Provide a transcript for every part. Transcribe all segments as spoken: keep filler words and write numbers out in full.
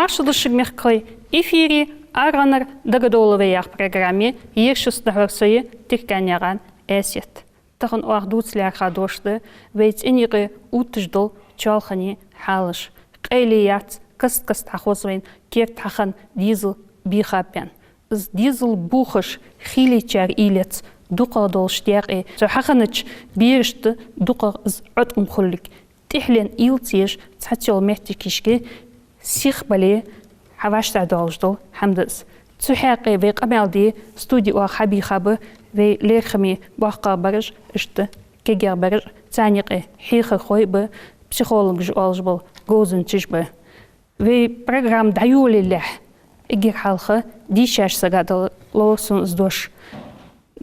Шу дошуга, мехкахой, эфире «Аргӏанара дагадовла вай» яха программа я, ер шу дӀахьор со я, Тирканаькъан Аьсет. Тахан оаха дувца лаьрхӀа дош да вай цӀен юкъе увтташ дола чоалхане хьалаш. Къайле яц каст-каста хьахоз вайна керда хьахинна дезал бийхаб аьнна. Из дезал бохаш хийлачар уйлац дукхагӀа долаш декъе. Цу хьахиннача берашта дукхагӀа из Ӏоткъам хулилга. ТӀехьленна уйла ца еш, цхьацца йола моттигашка сиха бале, хьавӀаштӀехьадоалаш дола хӀама да из. Цу хьакъехьа вай къамаьл де студе оаха хьабийхаб вай лерхӀаме боккхагӀбараш, иштта кегагӀбараш, царна юкъе хьехархой ба, психологаш оалаш бола говзанчаш ба. Вай программа дӀайолалехь, эггара хьалха дийшача сага дала ловр сона из дош.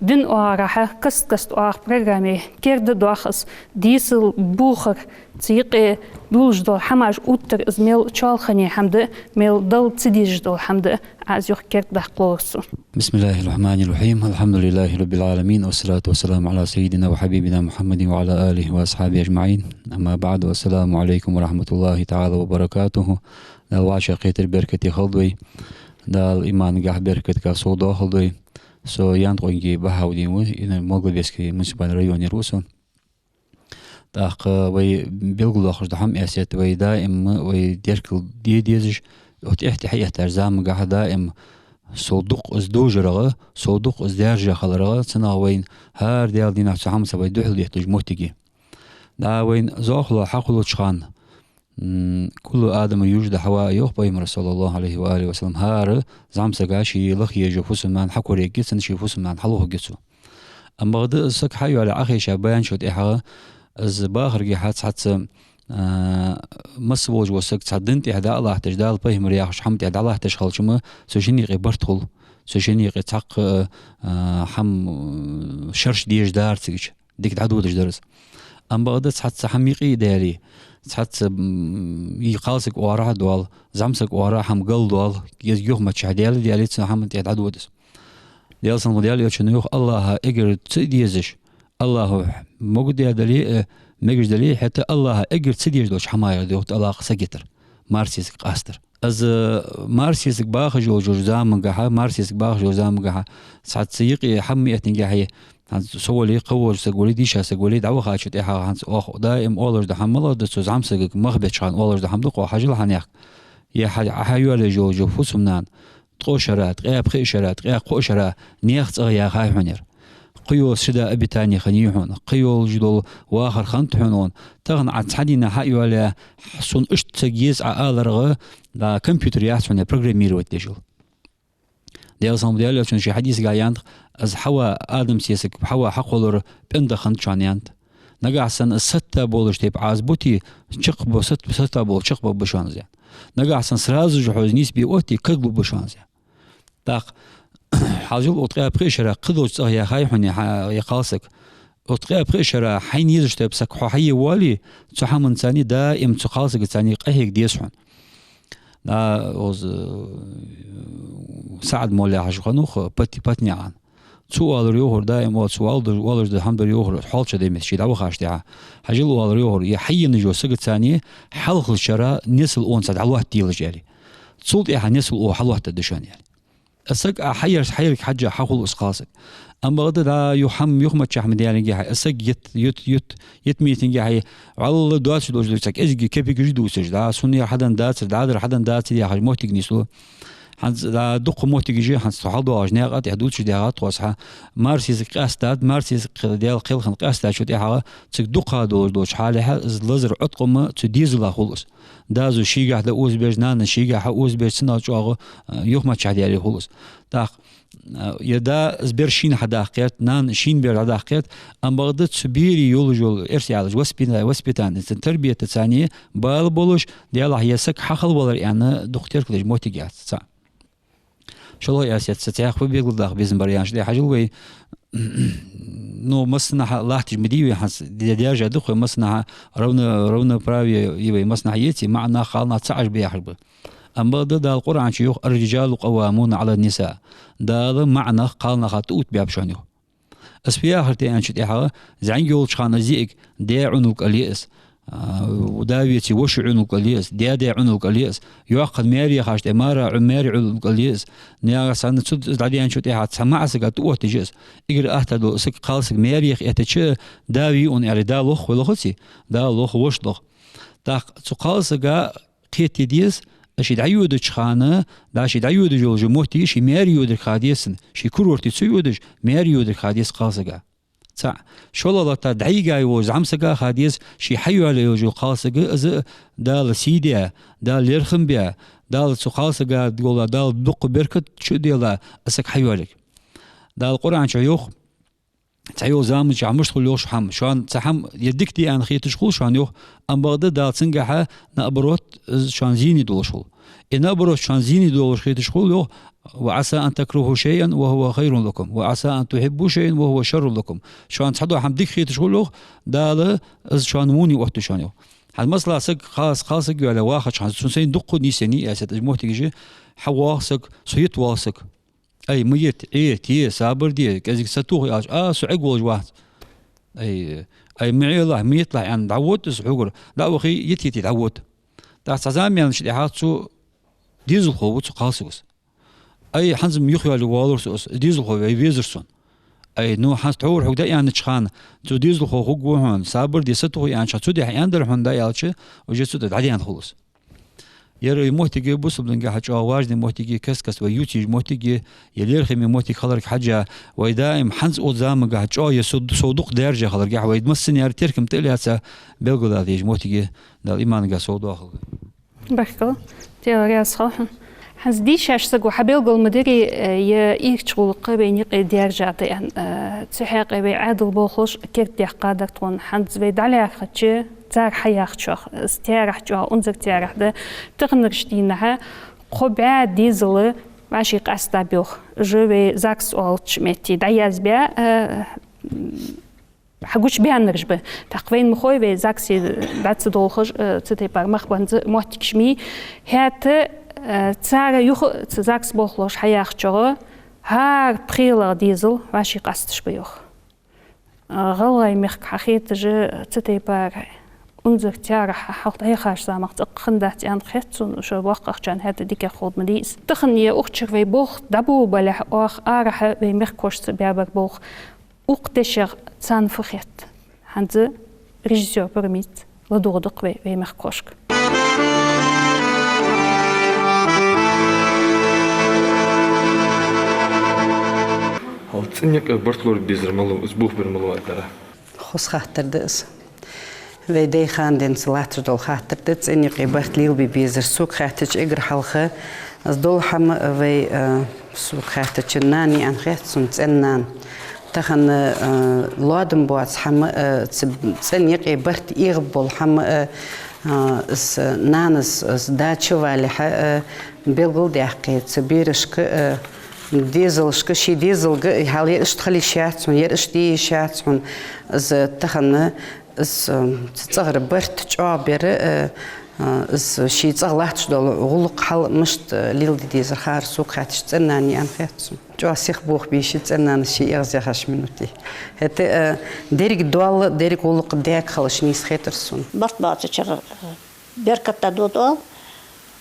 Дин оагӀорахьа каст-каста оаха программе керда доах из, дезал бохар, цу юкъе долаш дола хӀамаш увттар, из мел чоалхане хӀама да, мел Далла ца дезаш дола хӀама да, Ӏа из юха кердадаккха ловр сона. بسم الله الرحمن الرحيم. الحمد لله رب العالمين. والصلاة والسلام على سيدنا وحبيبنا محمد وعلى آله وأصحابه أجمعين. أما بعد. السلام عليكم ورحمة الله تعالى وبركاته. Дала вӀашагӀкхетар беркате хилда вай. Дала иман, гахь беркат кхы совдоахалда вай. Со Яндакъонгий Бахьаудин ва, Могилев-Подольский муниципальный районера ва со. ТӀаккха вай белгалдоаккхаш да хӀама, Аьсет, вай даим вай деркал де дезаш, оаха тӀехьа-тӀехьа эттача заманчухь даим сов дукха из дожарагӀа, сов дукха из даьржа хиларагӀа, цунах вайна хӀара Даьла дийнахьа цу хӀамаца вай духьал детташ моттиг я. ДӀа вайна зоахалол хьакхоллача хана, м, «كل آدم يولد حواء» йоах пайхамара, صلى الله عليه وآله وسلم, хӀара зӀамсага ший лаха езаш йола фусам-нана хьакорайергья, цунна ший фусам-нана хьалохаргья цо. Амма бакъда из саг хьайоалае Ӏохайша баьнначул тӀехьагӀа, из бахаргахьа цхьацца, а, масса волаш вола саг цхьа дин тӀехьа дӀа а латташ, Дала, пайхамара яхача хӀама тӀехьа дӀалатташ хилча-м, цу жина юкъе барт хул, цу жина юкъе цхьаккха, а, хӀама, шераш дезаш дар цигача. Дика дӀадодаш дар из. Амма бакъда цхьацца хӀама юкъе а даьле, цхьацца, м, из кхалсаг оагӀорахьа а доал, зӀамсаг оагӀорахьа хӀама галдоал, кӀезига юхамаччахьа даьле, даьле, цу хӀаман тӀехьа дӀадода из. Даьла салам-моаршал хилда цунна, йоах, АллахӀа эггара ца а дезаш, АллахӀа могадаь дале а, мегаш дале а, хӀаьта АллахӀа эггара ца дезаш долча хӀамаех да, йоах, тӀалакъ сагӀа йитар, марсезаг къастар. Из, э, марсезаг бахаш йолча замангахьа, марсезаг бахаш йолча замангахьа, цхьацца юкъе хӀама эттингехьа, хӀанз со вале, кхы волча саг вале, дийша саг вале, дӀавахача тӀехьагӀа хӀанз оаха даим оалаш да хӀама малагӀа да, цу зӀамсагага мах беча хана оалаш да хӀама да-кх, хьажал хьанехк. Е хьа-, хьайоалаеш йолча фусам-нана ткъо шера, ткъаь пхиъ шера, ткъаь кхоъ шера наьха цӀагӀа яьхай хьона ер. Кхыйола среда обитания хиннай хьона, кхыйолаш дола вахар хиннад хьона. Тахан Ӏа цхьан дийнахьа хьайоалаяь, сона иштта ца еза Ӏа аларагӀа, да, компьютер яц хьона программировать деш йола. Даьла салам-моаршал хилда цунна, ший хьадисагахь аьннад-кх, из Хьава, Адама сесаг Хьава хьакхоллар пӀенда хиннад шоана, аьннад. Нагахьа санна из сатта болаш тайпа Ӏа из бите, чакхбу, сат-, сатта болаш чакхбаргба шоана из, аьннад. Нагахьа санна сразу же хьо из нийсбе отте, каглургба шоана из, аьннад. ТӀаккха хьажал, укх ткъаь пхиъ шера кхыдолча цӀагӀа яьхай хьона е хьа-, е кхалсаг. Укх ткъаь пхиъ шера хьайна езаш тайпа саг хьо хьае воале, цу хӀаманца даим цу кхалсагаца къахьега деза хьона. ДӀа укхаза, э, СаӀад-молла яхаш хиннав-кх Пат-, Патнаькъан. Цо оалар йоахар, даим оаха цо оалаш, оалаш да хӀама дар йоахар, хьоалча даймес ший дӀавахача тӀехьа. Хьажал, оалар йоахар, е хьаенна йола сагаца хьалхарча шера несал онца дӀалоаттаделаш, аьле. Цул тӀехьа несал оха хьалоаттаргда шоана, аьле. Из саг Ӏа хьаерш-, хьаерга хьежжа хьахул из кхалсаг. Амма бакъда, дӀа юха хӀама юхамаччахьа ма даьллингехьа, из саг йит-, йит-, йит-, йитмийтингехьа, вӀалла доацаш долаш да, цхьа кӀезига кепигаш дувцаш, дӀа сона ер хьаденна дацар, дӀа дар хьаденна дацар яхаш моттиг нийслу. ХӀанз, дӀа, дукха моттигаш я, хӀанз тхо хьалдоагӀача наькъа тӀа дувцаш даьгӀад тхо, аз хьа марсезаг къаьстад, марсезаг кхы Даьла кхелхина къаьстачул тӀехьагӀа цига дукха долаш долча хьалехьа из лазар Ӏоткъам цу дезала хул из. Дас шийгахьа да озабеш, нанас шийгахьа озабеш, цунах чӀоагӀа, а, юхамаччахьа даьле хул из. ТӀаккха, а, е да из бер шийна хьадаккха гӀерт, нана шийна бер дӀадаккха гӀерт, амма бакъда цу берий йолаш йола, эрсий аьлча, воспита-, воспитание, цун тарбиятаца бала болаш, Даьллахьа, е саг хьахила валар аьнна, дукха теркалдеш моттиг яц цхьа. ШоллагӀа, Аьсет, са цхьаькха фу белгалдаккха безам бар аьнна, тӀехьа хьажал вай, ну, массанахьа латташ ма дий вай хӀанз, де-, даьржа да-кх вай, массанахьа равно-, равноправие я вай, массанахьа еций, маӀа нах кхалнах цаӀ Ӏаш ба яхаш ба. Амма бакъда Дала Къуръан чу йоах: «الرجال قوامون على النساء». Дала маӀа нах кхалнаха тӀаоттабаьб шоана, йоах. Из фу яхар да аьнначул тӀехьагӀа, зӀамига йолча хана из йиӀиг даь Ӏунал кӀал я из. А, да веце воша Ӏуналла кӀал я из, даь-да Ӏуналла кӀал я из, йоккха маьре яхаш тӀа мара Ӏу-, маьре Ӏуналла кӀал я из. Наьха санна цу дӀадаьннача тӀехьа цхьа маӀа сага тӀаоттадеш я из. Эггара атта дола саг, кхалсаг маьре яха эттача, да вий хьона аьле, да лох, вай лохаций? Да лох, воша лох. ТӀаккха цу кхалсага кхетаде деза, ше дӀайодача хана, да, ше дӀайодаш йолча моттиге ше маьре йодалга ха деза цунна, ше курорте ца йодаш, маьре йодалга ха деза кхалсага. ЦаӀ. ШоллагӀа латта дӀайига йолча зӀамсага ха деза, ше хьайоалаяь йолча кхалсага из Дала сий даь, Дала лерхӀам баь, Дала цу кхалсага гӀолла, Дала дукха беркат чуделла, из саг хьайоалаяьлга. Дала Къуръан чу йоах, цхьайола заман чухь мишта хул йоах шоана хӀама. Шоана цхьа хӀама е дика дий аьнна хеташ хул шоана йоах, амма бакъда Дала цунгахьа, наоборот, из шоана зене долаш хул. И наоборот, шоана зене долаш хеташ хул йоах: «وعسى أن تكرهوا شيئا وهو خير لكم، وعسى أن تحبوا شيئا وهو شر لكم». Шоана цхьадола хӀама дика хеташ хул йоах, Дала из шоана вуне оттаду шоана йоах. ХӀанз масала саг, кхалс-, кхалсаг йоалаяь вахача хана, цун сайна дукха нийсъеннай из, из моттигаш, хьавоагӀа саг, со йита воагӀа саг. Ай, ма йита, Ӏе, те, сабар де, кӀезига сатоха, аьлча, а, со Ӏергволаш вац. Ай, ай, ма Ӏелахь, ма йиталахь аьнна, дӀавода из хьогара, дӀа а вахе, йита-йита дӀавода. ТӀаккха цхьа зама яьннача тӀехьа цу дезалхо ва цу кхалсага из. Ай, хӀанз-м юхайоалае воаллар со из, дезалхо вай везар сона. Ай, ну, хӀанз тхьовра хьога дӀааьннача хана, цу дезалхо хургва хьона, сабар де, сатоха аьннача хана, цу дехьа аьннадар хьона, дӀааьлча, уже цу тӀа дӀадаьнна хул из. Ер из моттиг бусалба дингахьа чӀоагӀа важни моттиг, каст-каста вай ювцаш моттиг, е лерхӀаме моттиг хиларга хьежжа, вай даим хӀанз цу замангахьа чӀоагӀа е сов, сов дукха даьржа хиларгахьа, вай массане а теркам тӀа а лаьца белгалдала дезаш моттиг, Дала иманга сов доахалда. Баркал. Даьла раьза хилва хьона. ХӀанз дийшача саго хьабелгал ма дирий, э, е ийрча гӀулакх вайна юкъе даьржа да аьнна, э, цу хьакъехьа вай Ӏаьдала болхлоша кердадаьккхадар тхона. ХӀанз вай дӀалаьрхӀача, цар хьаяхачох, из таьрахь чӀоагӀа унзара таьрахь да. Таханарча дийнахьа кхо бӀаь дезал вӀаший къаьстаб йоах. Уж вай ЗАГС оалача метте дӀаязбаь, э, хьагучабаьннараш ба. ТӀаккха вайна ма хой вай ЗАГСе дӀа ца долхаш, э, цу тайпара мах бенза моттигаш ма йий. ХӀаьта, э, цар юха цу ЗАГС болхлоша хьаяхачох, хӀара пхелагӀа дезал вӀаший къасташ ба йоах. Э, ГӀалгӀай мехка хьахеташ, цу тайпара унзара таьрахь хьалха дӀаяхача замах цӀаккха хиннадац аьнна хет сона, шо боккхагӀчарна хӀаьта дикагӀа ховргда ма дий из. Тахан е укх чура вай болх дӀаболабалехь, оаха арахьа вай мехкахошца баьбар болх. Укх дешах царна фу хет? ХӀанз режиссёр Пурмиц ладувгӀаргда-кх вай, вай мехкахошка. Хьо цӀен юкъе барт лорабе безар малав, из бохабер малав аьлча? Хоза хаттар да из. Вай даьй хана денз латташ дола хаттар да, цӀен юкъе барт лелабе безар. Сога хаьттача, эггара хьалха из дола хӀама, вай, э, сога хаьттача, нана я аьнна хет сона, цӀен-нана. Тахан, э, лоадам боаца хӀама, э, ц-, цӀен юкъе барт эгӀаб бола хӀама, э, э, из нанас, из да чувалехьа, э, белгалдаьккхе, цу берашка, э, дезалашка, ший дезалга, хьал ер иштта хила йиш яц хьона, ер иштта де йиш яц хьона, из тахан, из, э, цу цӀагӀара барт чӀоагӀа бар, э, э, из ший цӀагӀа латташ дола гӀулакх хьал мишта леладе дезар хӀара сога хаьттача, цӀен-нана я аьнна хет сона. ЧӀоагӀа сиха бохабе йиш я цӀен-нанас ший эгӀазъяхача минуте. ХӀаьта, э, деррига доал, деррига гӀулакх даьга хилча нийса хетар сона. Барт боацачара, э, беркат да дутӀал,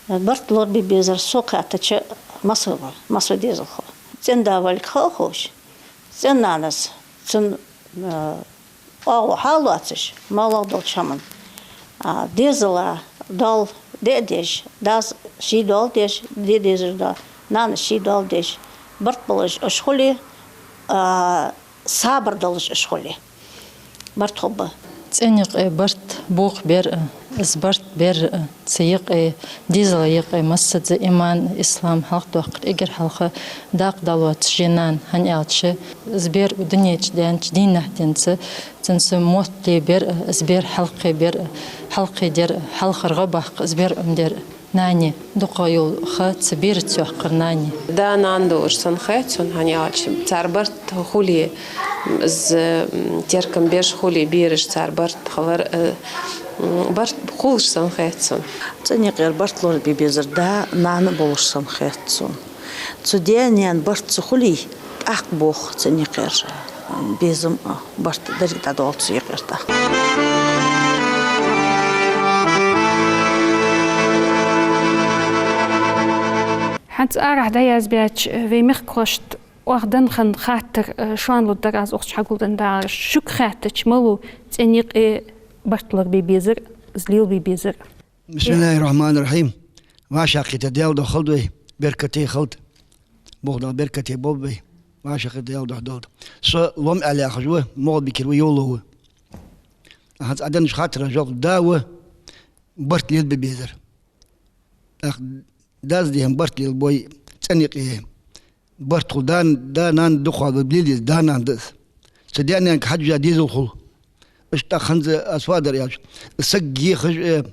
барт лорабе безар сога хаьттача массавар, массавар дезалхо. ЦӀен-да валга хала ховш, цӀен-нанас цун, э, оагӀув хьалоацаш, моллагӀа долча хӀаман, а, дезала доал де а деш, дас ший доал деш, де дезар да, нанас ший доал деш, барт болаш уж хуле, а, сабар долаш уж хуле, барт хургба. ЦӀен юкъе барт бохабер а, из барт бер а, цу юкъе, дезала юкъе массаза иман, ислам хьалхадоаккхар эггара хьалха дакъа дӀалоац жен-нана, хӀана аьлча из бер дунен чу даьннача дийнахьа денз, цунца мотт лебер а, из бер хьалкхебер а, хьалкхедер а, хьалхаргӀа баккха из бер Ӏомадер а. Нане, дукха йола ха цу бераца йоаккхар нане. Да-нана долаш санна хет сона, хӀана аьлча цар барт хуле, из, м, теркам беш хуле, бераш цар барт хилар, э, м, барт хулаш санна хет сона. ЦӀен юкъера барт лорабе безар да-нана болаш санна хет сона. Цу даь-наьна барт ца хуле, тӀаккха боах цӀен юкъера безам а, барт деррига дӀадоал цу юкъера тӀаккха. ХӀанз арахьа дӀаязбаьча вай мехкахошта оаха денна хаттар, э, шоана лургдар аз укхаза хьагулденна дагӀар. Шуга хаьттача, малув цӀен юкъе барт лорабе безар, из лелабе безар? بسم الله الرحمن الرحيم. ВӀашагӀкхетар Даьла духьа хилда вай, беркате хилда. Боху Дала беркате болба вай. ВӀашагӀкхетар Даьла духьа долда. Со Лом-Ӏаьла яхаш ва, МагӀалбикера ва, Йовло ва. ХӀанз Ӏа деннача хаттара жоп да ва, барт лелабе безар. ТӀаккха дас дехьа барт лелабой цӀен юкъе. Барт хул, да-, да-нана дукха хьалбаьб лелаеш, да-нана да из. Цу даь-наьнага хьежжа дезал хул. Иштта тӀаккха хӀанз аз фу дар аьлча, саг ехаш а,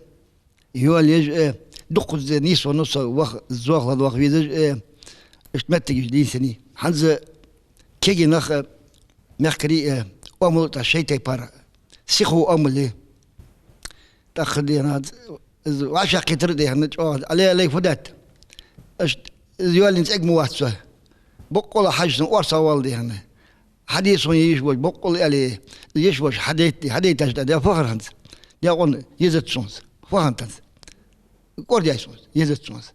йоалаеш а, дуккхаза нийсвеннав со ваха, зоахалда ваха везаш а, иштта моттигаш дийцаний. ХӀанз кегий нах а, мехкарий а, оамал тӀа шоай тайпара, сиха оамал я. ТӀаккха дехьа из вӀашагӀкхетар дехьа чӀоагӀа Ӏалелай фу даьд. Иштта из йоалаенна цӀенга ма вац со. Боккъала хьажа сона орцагӀвала дехьа. Хьаде сона йиш йолаш, боккъала аьле, йиш йолаш хьадайта-, хьадайташ да, да фу хар хӀанз. Декъон езац сона из. Фу хӀанз хӀанз. КӀордадаьд сона из, езац сона из.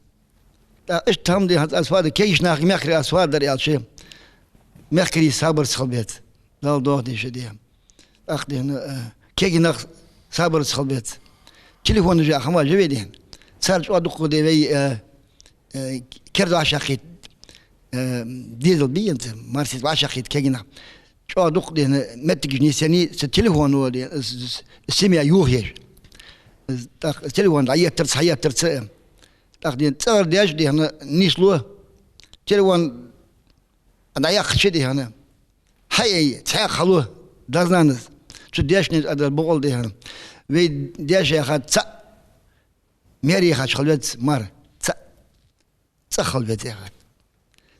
ТӀаккха иштта хӀама дехьа хӀанз аз фу дар, кегийча нахага, мехкарий аз фу дар аьлча, мехкарий сабарца хила беза. Дала дохаде шо дехьа. ТӀаккха дехьа, э, кегий нах сабарца хила беза. Телефонаш яха хӀама жа вай дехьа. Цар чӀоагӀа дукха де вай, э, э, керда вӀашагӀкхийтта, э, дезал бий хӀанз, марсица вӀашагӀкхийтта кегий нах. ЧӀоагӀа дукха дехьа моттигаш нийсъеннай цу телефоно дехьа, с-, с-, семья йохаеш. ТӀаккха телефон дӀаеттарца, хьаеттарца, э, тӀаккха дехьа цӀагӀара даьша дехьа нийслу. Телефон дӀаяккхача дехьа. Хьай, цхьаькха хьалу, дас-нанас. Цу даьшнех а дар бокъал дехьа. Вай даьша яхад цаӀ. Маьре яхача хила веза мар. ЦаӀ. ЦӀагӀа хила веза яхад.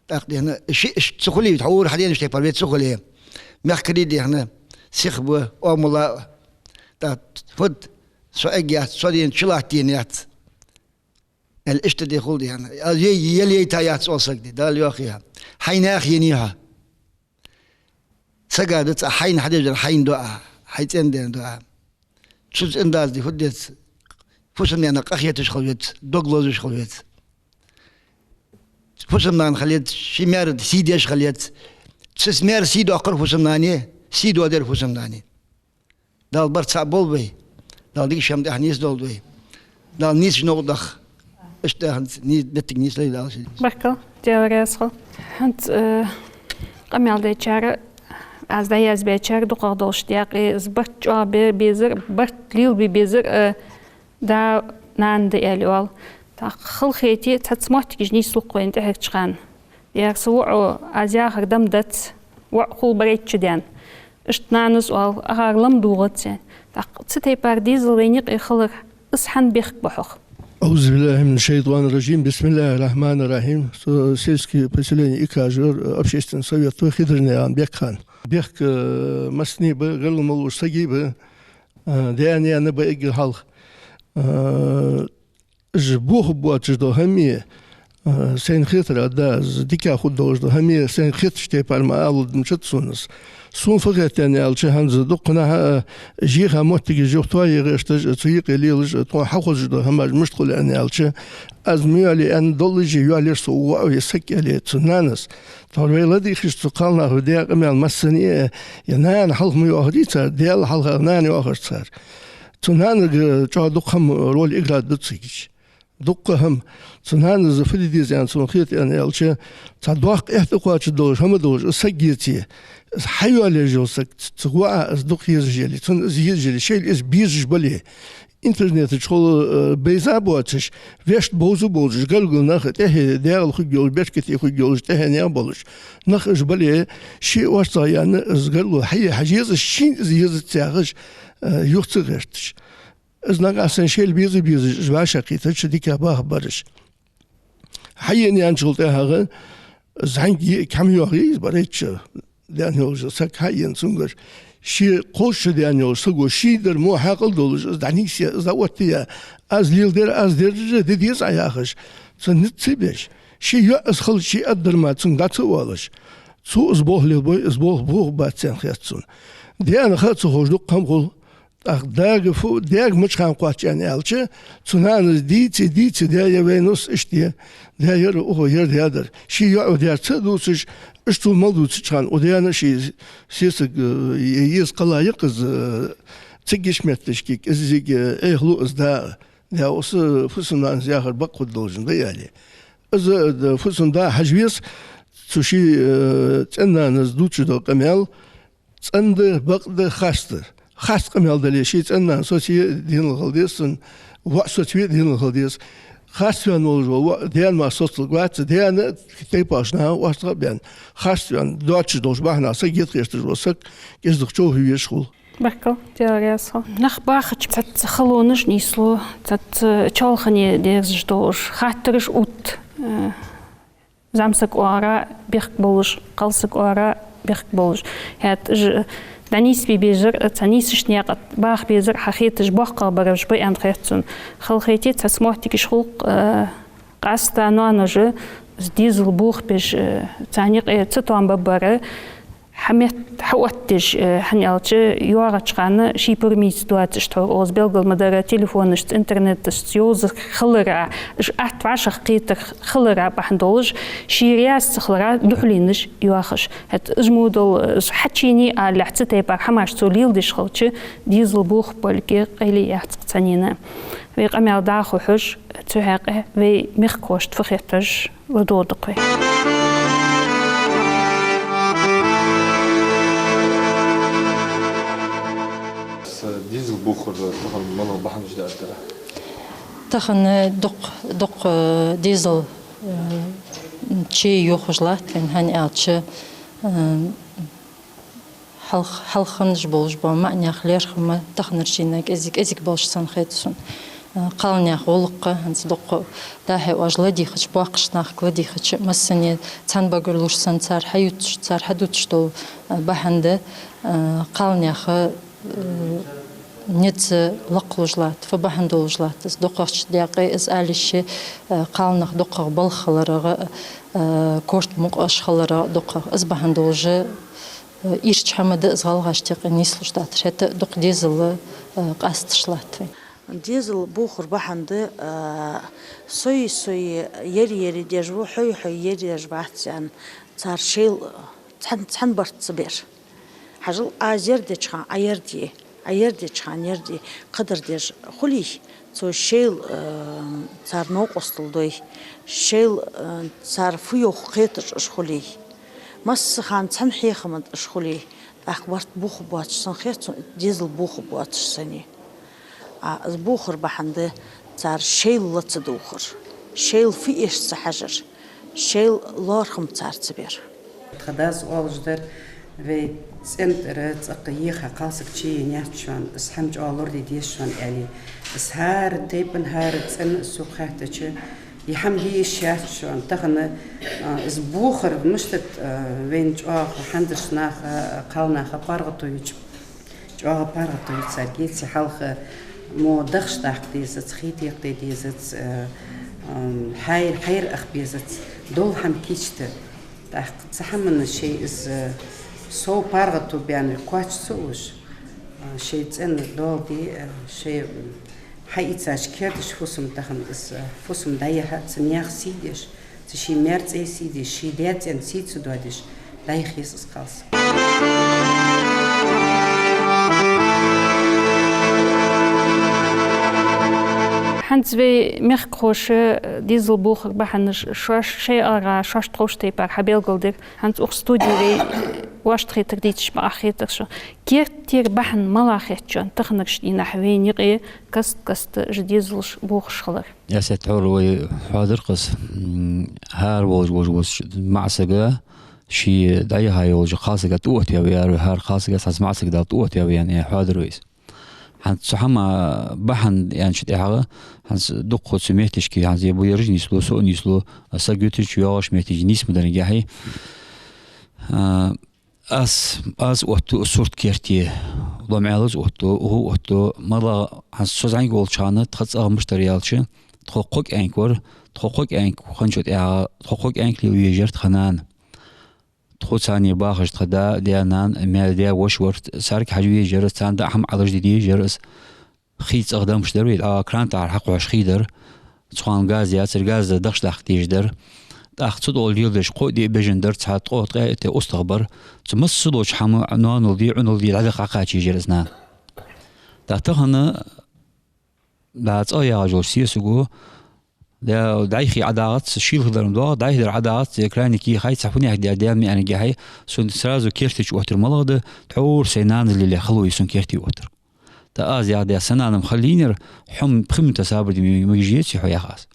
ТӀаккха дехьа, ши, ш-, ца хулий, хьо ура хьаденаш тайпара вай ца хуле. Мехкарий дехьа, сиха ба, оамала. ТӀаккха фуд, со эггара яц, со дена чулаттийна яц. Аьле, иштта де хул дехьа. Аз е-, ел яйта яц оал саг де, Дала йоахе. Хьай наха енай хьо. Сага да цӀа хьайна хьадежар, хьайна доа, хьай цӀен-даьна доа. Цу цӀен-дас де фу деза? Фусам-наьна къахеташ хила веза, дог лозаш хила веза. Фусам-нана хила еза, ший маьра сий деш хила еза. Цу маьра сий доаккхар фусам-нане, сий доадар фусам-нане. Дала барт цхьа болба вай. Дала дикача хӀаман тӀа нийсдолда вай. Дала нийсача новкъа даха. Иштта хӀанз ни-, моттиг нийслой Дала ший. Баркал, Даьла раьза хилва. ХӀанз, э, къамаьл дечар, аз дӀаязбечар дукхагӀа долаш декъе, из барт чӀоагӀа бе-, безар, барт лелабе безар, э, да-нана да аьле оал. ТӀаккха халахете цхьацца моттигаш нийслу-кх вайна тӀехьарча хана. Ер са воӀо, аз яхар да-м дац, воӀ хул барайтта даьна. Иштта нанас оал, акхар ла-м дугӀац аьнна. ТӀаккха цу тайпара дезал вайна юкъе хилар, из хьан бехк ба хьох? أعوذ بالله من الشيطان الرجيم. بسم الله الرحمن الرحيم. Со сельский поселение Икажар, общественный совет ва, Хидарнаькъан Бекхан. Бехк, э, массане ба, гаргара мел волча сага ба, э, даь-наьна ба эггара хьалха. Э, Уж бохаб боацаш дола хӀама, а, сайна хетар а да, из дика хургдолаш дола хӀама, сайна хетача тайпара ма алалда мичад сона из. Сона фу хет аьнна аьлча, хӀанз дукха наха, а, жиха моттигаш юхатоае гӀерташ, а, цу юкъе лелаш, а, тхона хьахозаш дола хӀамаш мишта хул аьнна аьлча, аз ма йоалае аьнна доллаше йоалаяьр со укх воӀо, е саг аьле цу нанас. Тхьовра вай ладийгӀача цу кхалнаха даь къамаьл массане а, е нана хьалха ма йоахарий цар, даьла хьалха нана йоахар цар. Цу нанага чӀоагӀа дукха хӀама роль играть ду цига. Дукха хӀама. Цу нанас фу де деза аьнна сона хет аьнна аьлча, цхьа доккха эхь тӀакхоачаш долаш хӀама долаш, из саг еце. Из хьайоалаеш йола саг, ц-, цу воӀа из дукха езаш яле, цунна из езаш яле, шоайла из безаш бале. Интернета чухула, э, байза боацаш, вешта бовза болаш, гаргара нах тӀехье дегӀал хургйолаш, бешкате хургйолаш, тӀехьенех болаш. Нах уж бале, ший орцагӀа яьнна, из гаргало хьае хьажа езаш, шийна из езац яхаш, э, юха ца гӀерташ. Из нагахьа санна шоайла беза безаш, уж вӀашагӀкхийтача дика бахаб бараш. Хьаена яьнначул тӀехьагӀа, зӀамига кхьама йоагӀий из барайтта даьнна йолаш саг хьаена цунгара. Ше кхоачаш даьнна йолча саго ший дар мо хьаькъал долаш, из дӀанийсъяь, из дӀаоттаяь, аз леладер, аз дер де деза Ӏа яхаш, цунна низ ца беш. Ший йоӀ из хилча, ший аргдар мара цунга дӀа ца оалаш. Цо из болх лелабой, из болх бохабац аьнна хет сона. Даьна ха а ца ховш дукха хӀама хул. ТӀаккха даьга фу, даьга мичахьа кхоач аьнна аьлча, цу нанас дийца, дийца, даь, ер вай нус иштта я, даь, ер ухо, ер даь дар. Ший йоӀ даь ца дувцаш, иштта цо мел дувцача хана, укх даьна ший сесаг, э, е-, еза кхелла я-кх из, э, цига йиш метташка, кӀеззига, э, эхь лу из да, даь, укх фусам-нанас яхар бакъ хургдолаш да, аьле. Из, э, фусам-да хьажа веза, цу ший, э, цӀен-нанас дувцаш дола къамаьл, цӀена да, бакъ да, харц да. Харц къамаьл дале, ший цӀен-нана соцаве денал хила деза цун, воӀ соцаве денал хила деза. Харц ваьнна волаш вола воӀ даьна мара соцалургвац, даьна тайпан наха оарцагӀа а баьнна. Харц ваьнна, доацаш долча бахьанах саг геттара хьежаш вола саг кӀезига човхаве везаш хул. Баркал, Даьла раьза хилва. Нах бахача цхьацца халонаш нийслу, цхьацца чоалхане дерзаш долаш, хаттараш отт, э, зӀамсаг оагӀора бехк болаш, кхалсаг оагӀора бехк болаш. ХӀаьта уж дӀанийсбе безар, цхьа нийсача наькъа баха безар хьахеташ боккхагӀбараш ба аьнна хет сона. Халахете цхьацца моттигаш хул-кх, э, къаьстта ноаноша из дезал бохабеш, э, царна юкъе цатоам бергбар, хьаметта, хьаоттадеш, э, хӀана аьлча, йоагӀача хана ший пурам йийца доацаш, тхьовра оаз белгал ма дарра, телефонашца, интернеташца йовза хилар а, уж атта вӀашагӀкхетар хилар а бахьан долаш, ший раьза ца хилара духьале йоахаш. ХӀаьта уж мо дола, э, хьачуеннай алалехь цу тайпара хӀамаш цо леладеш хилча, дезал бохабалга къайле яц-кх цхьаннена. Вай къамаьл дӀахо хьож, цу хьакъехьа вай мехкахошта фу хеташ ладувгӀа-кх вай. Дезал бохар тахан малагӀа бахьанаш да дар? Тахан дукха, дукха дезал, э, чуйохаш латт вайна, хӀана аьлча, э, хьалха-, хьалха хиннаш болаш бола маӀанаьха лерхӀам таханарчунна кӀезиг-, кӀезига болаш санна хет сона. Э, кхалнаьха гӀулакх, хӀанз дукха дӀа-хьа оаш ладийгӀача, боккхача нахага ладийгӀача, массане цхьан багара луш санна цар хьаювцаш, цар хьадувцаш дола, э, бахьан да, э, кхалнаьха, э, низ лакхлуш латт, фу бахьан долаш латт из. ДукхагӀча даькъе из ала йиш я, э, кхалнах дукхагӀа балха хиларах, э, корта мукъаш хиларах дукхагӀа. Из бахьан долаш, э, ийрча хӀама да из гӀалгӀашта юкъе нийслуш латтар. ХӀаьта дукха дезал, э, къасташ латт вайна. Дезал бохар бахьан да, э, сой-сой ер-ер деш ва, хьой-хьой ер деш вац аьнна, цар шоайла цхьан, цхьан барт ца бер. Хьажал, аз ер деча хана Ӏа ер де, Ӏа ер деча хана ер де, кхыдар деш хулий, цо шоайла, э, цар новкъостал дой, шоайла, э, цар фу йоах кхеташ уж хулий, массахана цхьан хьехама тӀа уж хулий, тӀаккха барт бохаргбоацаш санна хет сона, дезал бохаргбоацаш санна. А, из бохар бахьан да цар шоайла ла ца дувгӀар, шоайла фу эш ца хьажар, шоайла лоархӀам цар ца бер. Тха дас оалаш дар, вай цӀен тӀара цӀаккха еха кхалсаг чуеннаяц шоана, из хӀама чӀоагӀа лораде деза шоана, аьле. Из хӀара тайпан, хӀара цӀен сога хаьттача, из хӀама де йиш яц шоана. Тахан, а, из бохар мишта да, а, вайна чӀоагӀа хӀанзарча наха, а, кхалнаха паргӀато ю-кх. ЧӀоагӀа паргӀато ю царга, цу хьалха мо дахаш даккха дезац, хий текхаде дезац, э, м, хьайр-, хьайра аха безац, дола хӀама кийчда. ТӀаккха цу хӀаманна шоай из, э, сов паргӀато баьннар кхоач ца луш, э, шоай цӀен доал де, э, шоай, м, хьаийцача керда фусам тахан из, э, фусам дӀаяхьа, цу наьха сий деш, цу ший маьр-цӀен сий деш, ший даь-цӀен сий ца доадеш, дӀаяха еза из кхалсаг. ХӀанз вай мехкахоша дезал бохар бахьанаш шоаш шоай аргӀа, шоашта ховш тайпара хьабелгалдир. ХӀанз укх студе вай воашта хетар дийцача бакъахьа хетар шоана. Керттера бахьан малагӀа хет шоана таханарча дийнахьа вайна юкъе каст-каста уж дезалаш бохаш хилар? Ясет, хьора вай хьоадар-кх из, м, хӀара волаш, волаш, волаш маӀа сага, ший дӀаяха йолча кхалсага тӀаоттаяь ва, яр вай, хӀара кхалсага цхьацца маӀа сага Дала тӀаоттаяь ва аьнна, хьоадар вай из. ХӀанз цу хӀама бахьан аьнначул тӀехьагӀа, хӀанз дукха цу метташка, хӀанз е буераш нийслу, со а нийслу, а саг ютача йоагӀача метташка нийса ма дарра яхьий. А, Аз, аз оттаду сурт керте, ломаӀалаз оттаду, угӀу оттаду, малагӀа, хӀанз со зӀамига волча хана тха цӀагӀа мишта дар аьлча, тхо кхо кӀаьнк вар, тхо кхо кӀаьнк хинначул тӀехьагӀа, тхо кхо кӀаьнк лела везар тха нана. Тхо царна бахаш тха да, даь-нана, маьр-даь, воша вар, царга хьажа везаш яр из, царна даа хӀама Ӏалашде дезаш яр из. Хий цӀагӀа дамаш дар вай, а кран тӀара хьакхоачаш хий дар. Цхьан газ яцар, газ дахаш даккха дезаш дар. ТӀаккха цу тӀа леладеш кхо-диъ бежан дар, цхьа ткъо-ткъаь итт устагӀа бар. Цу массадолча хӀама, ноанал де, Ӏунал де, дӀадаккха кхачийжар из нана. ТӀаккха тахан, да, цӀагӀа ягӀаш йолча сесаго, да, дӀайха ӀодагӀац, шийла хилар-м доагӀа, дӀайха дар ӀодагӀац, е крайне кийхай, цхьа фуннахьа даь, даьна миъна гехьай, сона сразу керта чу оттар малагӀа да, тхьовра сай нанас лелаь хало я сона керта оттар. ТӀаккха аз яхар да, са нана-м хала лийнар, хьо-м пхи минута сабар де ма-, магаш еций хьо, яхар аз.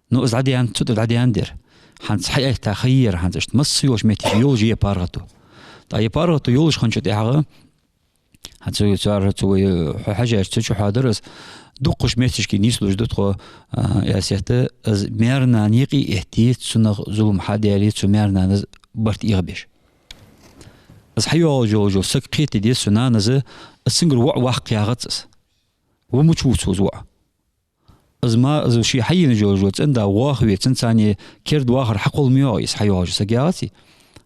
Ну, из дӀадаьнна, цу тӀа дӀадаьнна дар. ХӀанз хьаэтта ха яр, хӀанз иштта масса йолча метте йолаш я паргӀато. ТӀаккха я паргӀато йолаш хинначул тӀехьагӀа, хӀанз цу, цу ара цу вай, хьо хьажача, цу чу хьадар из, дуккхача метташка нийслуш да тхо, а, я сетта, из маьр-нана юкъе этте, цунах зулам хьадаьле, цу маьр-нанас барт эгӀабеш. Из хьайоагӀаш йолаш йола саг кхетаде деза цу нанас, из цунгара воӀ ваккха ягӀац из. Ва мича вувц из воӀ? Из ма, из ший хьаенна йолаш йола цӀен-да ваха ве, цунцара керда вахар хьакхолла ма йоагӀа из, хьайоагӀаш саг ягӀаций.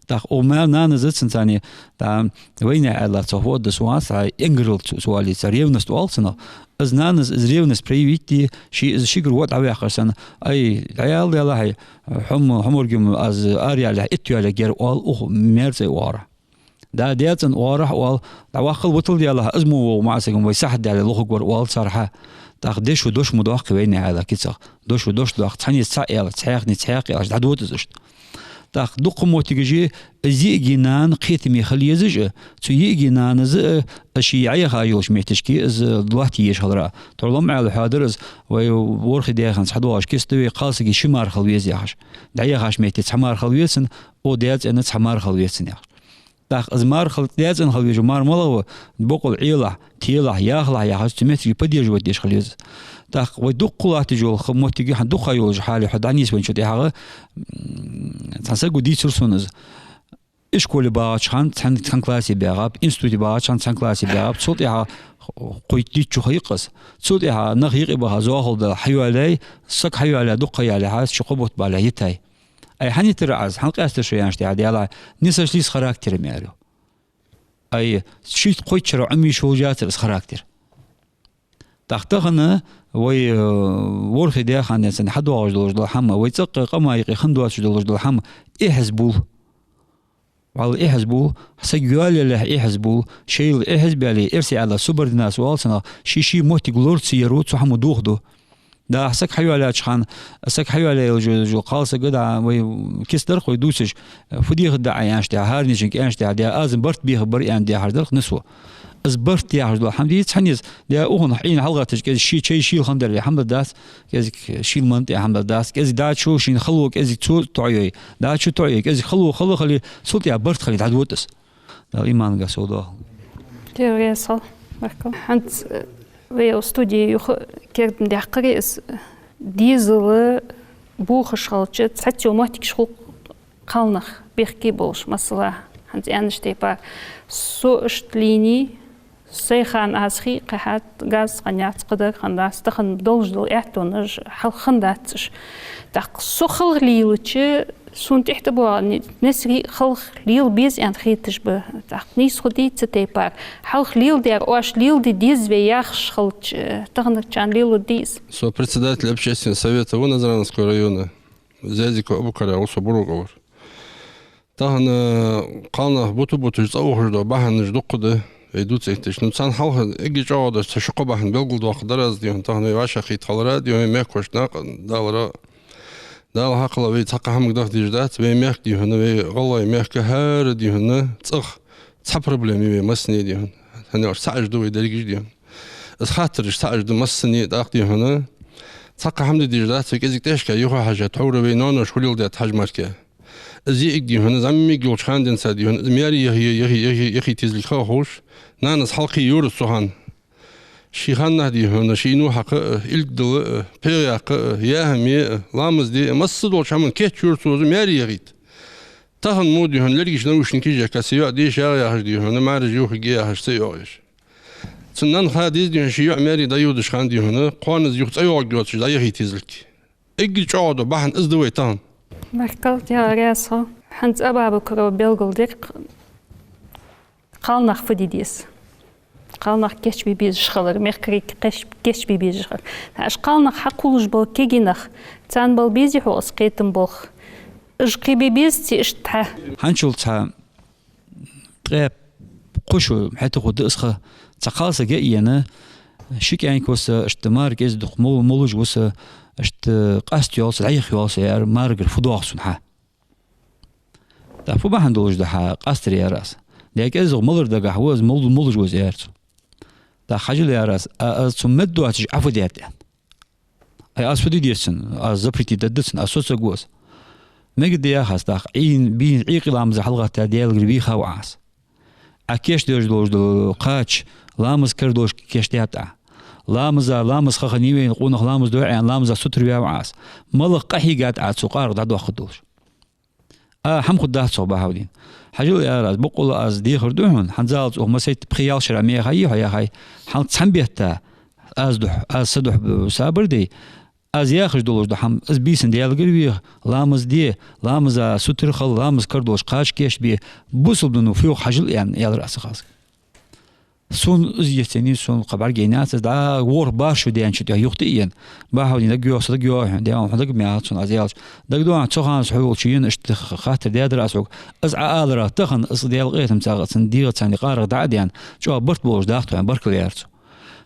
ТӀаккха укх маьр-нанас цунцара, да, вайнаьха аьлча, цох вода сона, цхьа энгар цу, цу валлица, ревность оал цунах. Из нанас из ревность проявить де, ший из шийгара воӀ дӀаваьккхар санна, ай, дӀаяла, яла хьай, хьо-м, хьо моргем аз ара ялалехь, итт ялалехь ер оал укх маьр-цӀай оагӀорахьа. Да, даь-цӀен оагӀорахьа оал, дӀаваккхал, витал, яла хьа, из мо вогӀа маӀа сагам вай сахьат даьле лохаргвар оал цар хьа. ТӀаккха дешо дош ма доаккхий вайнаьха аьлча кицах. Дешо дош доаккх, цхьанне цхьа аьлча, цхьаькханне цхьаькха аьлча, дӀадода из иштта. ТӀаккха дукха моттигаш я, из йиӀига нана кхетаме хила езаш а, цу йиӀига нанас а, а ший Ӏояха йолча метташка из лоаттае езаш хилара. Тхьовра лам Ӏаьла хьоадар из, вай ворхӀе даь хана цхьа доагӀаш кица да вай, кхалсага ши мар хила веза яхаш. ДӀаяхача метте цхьа мар хила веза цунна, укх даь-цӀенна цхьа мар хила веза цунна яхаш. ТӀаккха из мар хила, даь-цӀенна хила везаш мар малагӀа ва, бокъонца Ӏелахь, телахь, яхалахь яхаш, цу меттиге поддерживать деш хила веза. ТӀаккха вай дукха латташ йола ха-, моттиг я, хӀанз дукха йолаш хьале хьо дӀанийсвенначул тӀехьагӀа, м, цхьан саго дийцар сона из. Ишколе багӀача хана цхьан, цхьан классе багӀаб, институте багӀача хана цхьан классе багӀаб, цул тӀехьагӀа кхойтта-дийтта шу ха йикъас. Цул тӀехьагӀа нах юкъе баха, зоахалдала хьайоалаяьй, саг хьайоалаяь дукха ялалехьа, ши-кхо бутт балалехьа йитай. Ай, хӀана йитар Ӏа из, хӀана къаьстар шо, аьнна, тӀехьа даьлахь, не сошлись характерами, аьлар. Ай, шийтта-кхойтта шера Ӏомаеш волаш яцар из характер. ТӀаккха тахан вай, э, ворхӀе даь хана цунна хьадоагӀаш долаш дола хӀама, вай цӀаккха къаман юкъе хинна доацаш долаш дола хӀама, эхьазбул. Валлахӏи, эхьазбул, саг йоалаялехь эхьазбул, шоайла эхьазбаьле, эрсий аьлча субординация оал цунах, ший-ший моттиг лора ца яр цу хӀамо дохаду. Да, саг хьайоалаяьча хана, саг хьайоалаяь йолаш йола кхалсаг, да, вай кица дар-кх вай дувцаш, фу дехаргда Ӏа, аьнна тӀехьа, хӀаранечунга аьнна тӀехьа, да, аз-м барт бехаргбар, аьнна, дехар дар-кх нийсо. Из барт яхаш дола хӀама дий, цхьанне из, да, укхун Ӏийна хьалгӀатташ кӀезига ший чай шийла хиннадар хӀама дергдац, кӀезига шийла манна тӀа хӀама дергдац, кӀезига дӀачу шийна хало, кӀезига цо тоӀайой, дӀачу тоӀайой, кӀезига хало хала хиле, цул тӀехьа барт хиле дӀадода из. Дала иман, гӀо, сов доахалда. Дела раьза хилва, баркал. ХӀанз, э, вай студе юха кердам даьккхар из, дезала бохаш хилча, цхьацца йола моттигаш хул кхалнах бехке болаш, масала, хӀанз аьннача тайпара, со иштта лийннай, сай хана аз хий кхихьад, газ хиннаяц, кхыдар хиннадац, тахан долаш дола аьттонаш хьалха хиннадац уж. ТӀаккха со хала лелача, сона тӀехьа тӀабоагӀа ни-, несарий хала лела беза аьнна хеташ ба. ТӀаккха нийса хургдий цу тайпара? Хьалха леладер оаш леладе деза вай яхаш хилча, таханарчарна леларгдий из? Со председатель общественного совета ва Назрановского района, Зязиков Абукар ва со, Буро кӀал вар. Тахан, э, кхалнах бута-буташ цӀа ухаш дола бахьанаш дукха да, вай дувца этташ. Ну, царна хьалха эггара чӀоагӀа дола цхьа ши-кхо бахьан белгалдоаккхаргдар аз, дий хьона, тахан вай вӀашагӀкхийтта хилара, дий хьона, мехкашта-кх, Далла ра-, Дала хьакхелла, вай цхьаккха хӀамага даха дезаш дац, вай мехка, дий хьона, вай гӀалгӀай мехка хӀара, дий хьона, цӀагӀа цхьа проблема я вай массане, дий хьона. ХӀана аьлча цхьа уж да вай дерригаш, дий хьона. Из хаттараш цхьа уж да массане, тӀаккха, дий хьона, цхьаккха хӀама де дезаш дац вай кӀезига тӀехьашка юхахьежа, тхьовра вай ноаношка хьулил даьтта хьажа мара. Из йиӀиг, дий хьона, зӀамига йолча хана денз, дий хьона, из маьре яхе-, яхе-, яхе-, яхийта езилга ха ховш, нанас хьалкхе йора цу хана. Ший ханнахьа, дий хьона, ший ну хьакха а, илг дала а, пхьегӀа яккха а, яхьаме а, ламаз де а, массадолча хӀаман кийчйора цо из маьре яхийта. Тахан мо, дий хьона, лергаш, наушникаш яьккха, са йоӀ деша ягӀа яхаш, дий хьона, маьраш йохаргья яхаш, са йоӀ еш. Цун нанна ха деза, дий хьона, ший йоӀ маьре дӀайодача хана, дий хьона, кхоана из юха цӀайоагӀаргйоацаш дӀаяхийта езилга. Эггара чӀоагӀа дола бахьан из да вай тахан. Баркал, Дела раьза хилва. ХӀанз Абабакарова белгалдир кхалнах фу де деза. Кхалнах кийчбе безаш хилар, мехкарий кийч-, кийчбе безаш хилар. Уж кхалнах хьакхувлаш бола кегий нах, царна бала безий хьона из кхетам болх? Уж кхебе безаций иштта? ХӀанзчул цхьа ткъаь пхи шу хьатӀахьу да из ха. Цхьа кхалсаг яь яьннай, ши кӀаьнк ва са, иштта мара кӀезига-дукха мол-, молаш ва са, иштта къаста йоал са, дӀаяха йоал са, яьр, марагара фу доагӀа сона хьа. ТӀаккха фу бахьан долаш да хьа къастар, яьр аз. Даьра кӀезига малар дагахь ва, из мол-, молаш ва из, яьр цо. ТӀаккха хьажал, яьр аз, а, аз цу мел доацаш Ӏа фу даьд, аьнна. Ай, аз фу де деза цунна, аз запретить дергда цунна, аз соцаргва из. Мегаргда, яхаш, тӀаккха Ӏийна, бийна, Ӏийкъе ламаза хьалгӀатта Даьлагара вийха ва Ӏа аз. Ӏа кийчдеш долаш дола кхача, ламаз кара долаш кийчдаьд Ӏа. Ламаза, ламаз ха хиннай вайна, къонах ламаз дой Ӏа аьнна, ламаза сутара ваьв Ӏа аз. МалагӀа къахьийгад Ӏа цу къарагӀа дӀадоаккхаргдолаш? А, хӀама хургдац цох, Бахьаудин. Хьажал, яьр аз, боккъала аз дехар ду хьона, хӀанзалца укх массайтта пхи-ялх шера меха йий хьо яхай, хӀанз цхьан бетта аз духьа, аз са духьа сабар де, аз яхаш долаш дола хӀама, из бийсан Даьлагара веха, ламаз де, ламаза сутара хила, ламаз кара долаш кхача кийчбе, бусалба дино фу йоах хьажал, аьнна, аьлар аз цу кхалсага. Сона из йицъеннай, сона кхы бӀаргаяйнаяц из, дӀа ворхӀ-бархӀ шу даьнначул тӀехьа юхатӀаена. Бахьаудин, дагайоагӀа са, дагайоагӀа хьона, даьра, хьона дагабаьхад сона аз аьлча. ДагадоагӀий хьона, цу ханас хьо волча, ена иштта х-, хаттар даьдар аз хьога. Из Ӏа аларах тахан, из Даьла къахетамца цун дегӀаца цхьана къарагӀа дӀа а даьнна, чӀоагӀа барт болаш даха тхо, аьнна, баркал, яьр цо.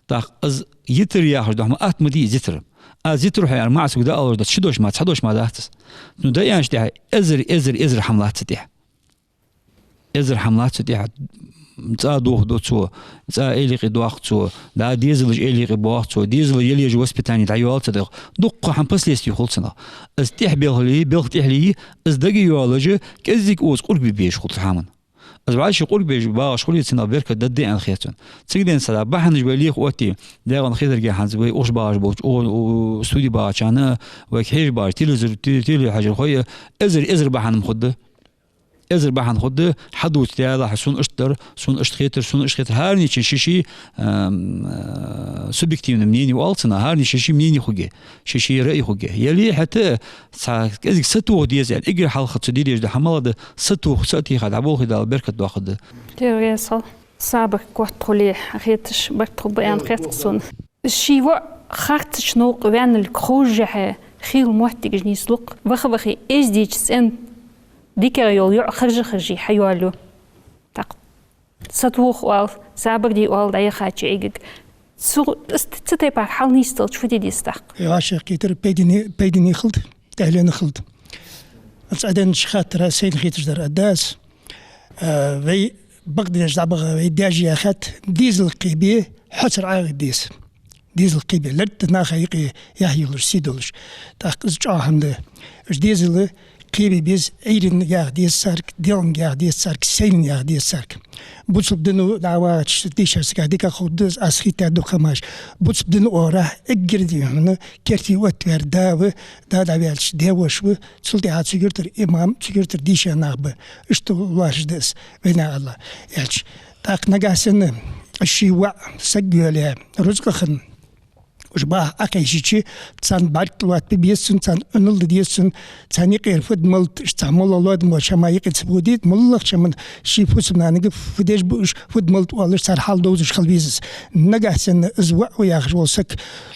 ТӀаккха из йитар яхаш дола хӀама атта ма дий из йитар. Аз йитар хьо, яьр, маӀа саг да алар дац, ши дош мара, цхьа дош мара дац из. Ну, дӀааьнначул тӀехьа эзар, эзар, эзар хӀама лац цу тӀехьа. Эзар хӀама лац цу тӀехьа. ЦӀа дохаду цо, цӀа эли юкъе доаккх цо, да, дезалаш эли юкъе боах цо, дезала ележ воспитани дӀайоал цо, дукха хӀама последствий хул цунах. Из тӀехьа белхале, белха тӀехьале, из дагайоалаш, кӀезига укхаза къургбе безаш хул цу хӀаман. Из вӀаши къургбеш багӀаш хуле, цунах беркат дадда аьнна хет сона. Цига денз цхьа бахьанаш вай леха отте, дегӀан хетарга хӀанз вай ухаш багӀаш болча, у, у, студе багӀачарна, вайга хьежаш багӀача, телевизор, те-, теле хьажархой, эзар, эзар бахьан-м хургда. Эзар бахьан хургда, хьадувца, Даьлахьа, сона иштта дар, сона иштта хетар, сона иштта хетар. ХӀаранечун ший-ший, ам, а, субъективни мнени оал цунах, хӀаранечун ший-ший мнени хургья, ший-ший раъй хургья. Яле хӀаьта цхьа кӀезига сатоха деза аьнна, эггара хьалха цо де дезаш дола хӀама малагӀа да, сатоха, са а теха дӀаболхе, Дала беркат доаккхаргда. Дера веза хилва, сабар котта хуле, хеташ барт хургба аьнна хет-кх сона. Ший воӀ харцача новкъа ваьннилга ховшшехь, хийла моттигаш нийслу-кх, ваха-вахе эздийча цӀен дикагӀа йола йоӀ харжа-харжа хьайоалаю. ТӀаккха сатоха оал, сабар де оал дӀаяхача Ӏийгага. Цу, цу тайпара хьал нийсделча фу де деза тӀаккха? Э, вӀашагӀкхетар пайдане, пайдане хилда, тӀехьленна хилда. Цу Ӏаденнача хаттара сайна хеташ дар аргда аз. Э, вай бакъдеш дӀабаха, вай даьша яхад, дезал кхебе хьоцар ӀоагӀа деза. Дезал кхебе, лерттӀа наха юкъе яхь йолаш, сий долаш. ТӀаккха из чӀоагӀа хӀама да. Уж дезал кхебе беза, Ӏуйранна яха деза царга, деланга яха деза царга, сайланна яха деза царга. Бусалба дино дӀавахача дийшача сага дика ховргда из, аз хийтта дукха хӀамаш. Бусалба дина оагӀорахьа эггара дика хӀама, керте оттаваьр да ва, да дӀаваьлча даь-воша ва, цул тӀехьагӀа цу юртара имам, цу юртара дийша нах ба. Иштта лоархӀаш да из, вайнаьха АллахӀ аьлча. ТӀаккха нагахьа санна ший воӀ саг йоалаяь, рузкъа хинна, уж баха Ӏокхайшача, царна бӀарг лоаттабе беза цунна, царна Ӏунал де деза цунна, царна юкъера фуд-малад, уж цхьа моллагӀа лоадам болча хӀаман юкъе ца боде, моллагӀча хӀаман ший фусам-нанага фу деш ба уж, фуд-малад оалаш, цар хьал довзаш хила веза из. Нагахьа санна из воӀ ва яхаш вола саг,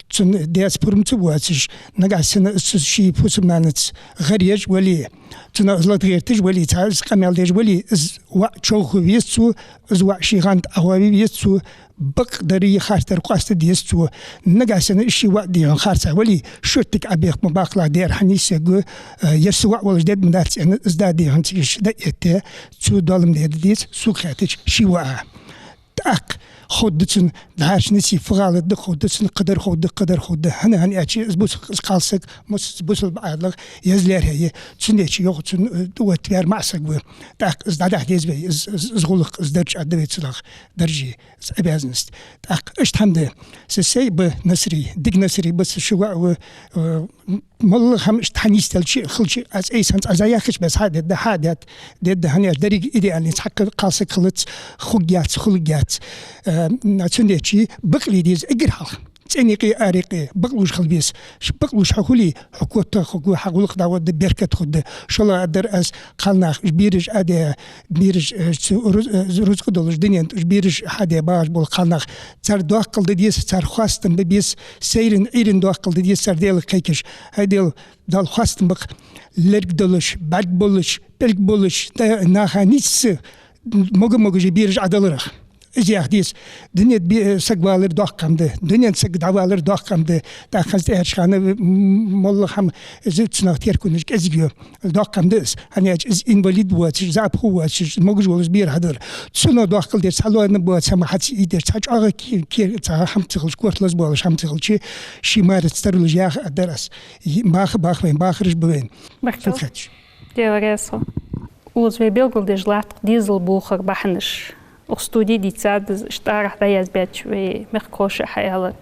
цун даьца пурам ца боацаш, нагахьа санна из цу ший фусам-нанаца гӀар еш вале, цунах из лата гӀерташ вале, цхьа из къамаьл деш вале, из воӀ човхаве веза цо, из воӀ ший гӀанд Ӏохоаве веза цо, бакъдарий, харцдарий къоастаде деза цо. Нагахьа санна из ший воӀ дий хьона харцахьа вале, шорттига Ӏобеха ма баккхалахь, дера хьанийсъергва, э, ер са воӀ волаш дергма дац аьнна, из да дий хьона цига дӀаэтте, цо доал-м дергда деза, сога хаьттача, ший воӀа. ТӀаккха ховргда цунна, дӀахьарча нийсса фу гӀалат да ховргда цунна, кхыдар ховргда, кхыдар ховргда. ХӀана, хӀана аьлча из бус-, из кхалсаг, мус-, бусалба Ӏаьдалах еза лаьрхӀа я. Цудухьа йоах цунна, э, тӀаоттаваьр маӀа саг ва. ТӀаккха из дӀадахьа деза вай, из, из, из гӀулакх, из дарж аргда вай цунах, даржий, из обязанность. ТӀаккха иштта хӀама да. Са сай ба Насрий, Дика Насрий ба са, ши воӀ ва, э, моллагӀа хӀама иштта хьанийсделча а, хилча а, аз айса хӀанз аз яхача беса хьа а дергда, хьа а даьд, дергда, хӀана аьлча деррига идеальни цхьаккха кхалсаг хилац, хургьяц, хуларгьяц. Э, цудухьа бакъле деза эггара хьалха. цӀен юкъе, ара юкъе бакълувш хила беза. Ш-, бакълувш хьо хуле, хьо котта хургва, хьа гӀулакх дӀагӀоргда, беркат хургда. ШоллагӀа дар аз кхалнах, уж бераш Ӏа де, бераш, э, цу руз-, э, рузкъа долаш дунен тӀа, уж бераш хьаде багӀаш бола кхалнах. Цар доаккхал де деза, цар хоастам бе беза, сайран, Ӏуйран доаккхал де деза цар Даьлага кхайкаш. ХӀай Даьла, Дала хоастам ба-кх лерг долаш, бӀарг болаш, пӀелг болаш, та-, наха нийсса мога-могаш бераш Ӏа даларах. Из яха деза. Дунен бе-, саг валар доккха хӀама да. Дунен саг дӀавалар доккха хӀама да. ТӀаккха из тӀехьарча хана, м, моллагӀа хӀама, из цунах теркалонаш кӀезига я. Доккха хӀама да из. ХӀана аьлча из инвалид воацаш, заӀап хинна воацаш, могаш волаш бер хьадалар. Цунах доаккхал дер, цхьа лоархӀам боаца хӀама хьа ца ийдеш, цхьа чӀоагӀа ки-, ке-, цхьа хӀама ца хилча, корта лазаш бола хӀама ца хилча, ший марца тарлуш яха а дар аз. Баха, баха вайна, бахараш ба вайна. Баркал. Сухач. Даьла раьза хилва. Укхаза вай белгалдеш латт-кх дезал бохара бахьанаш. Укх студе дийцад из, иштта арахьа дӀаязбаьча вай мехкахоша хьааьлар.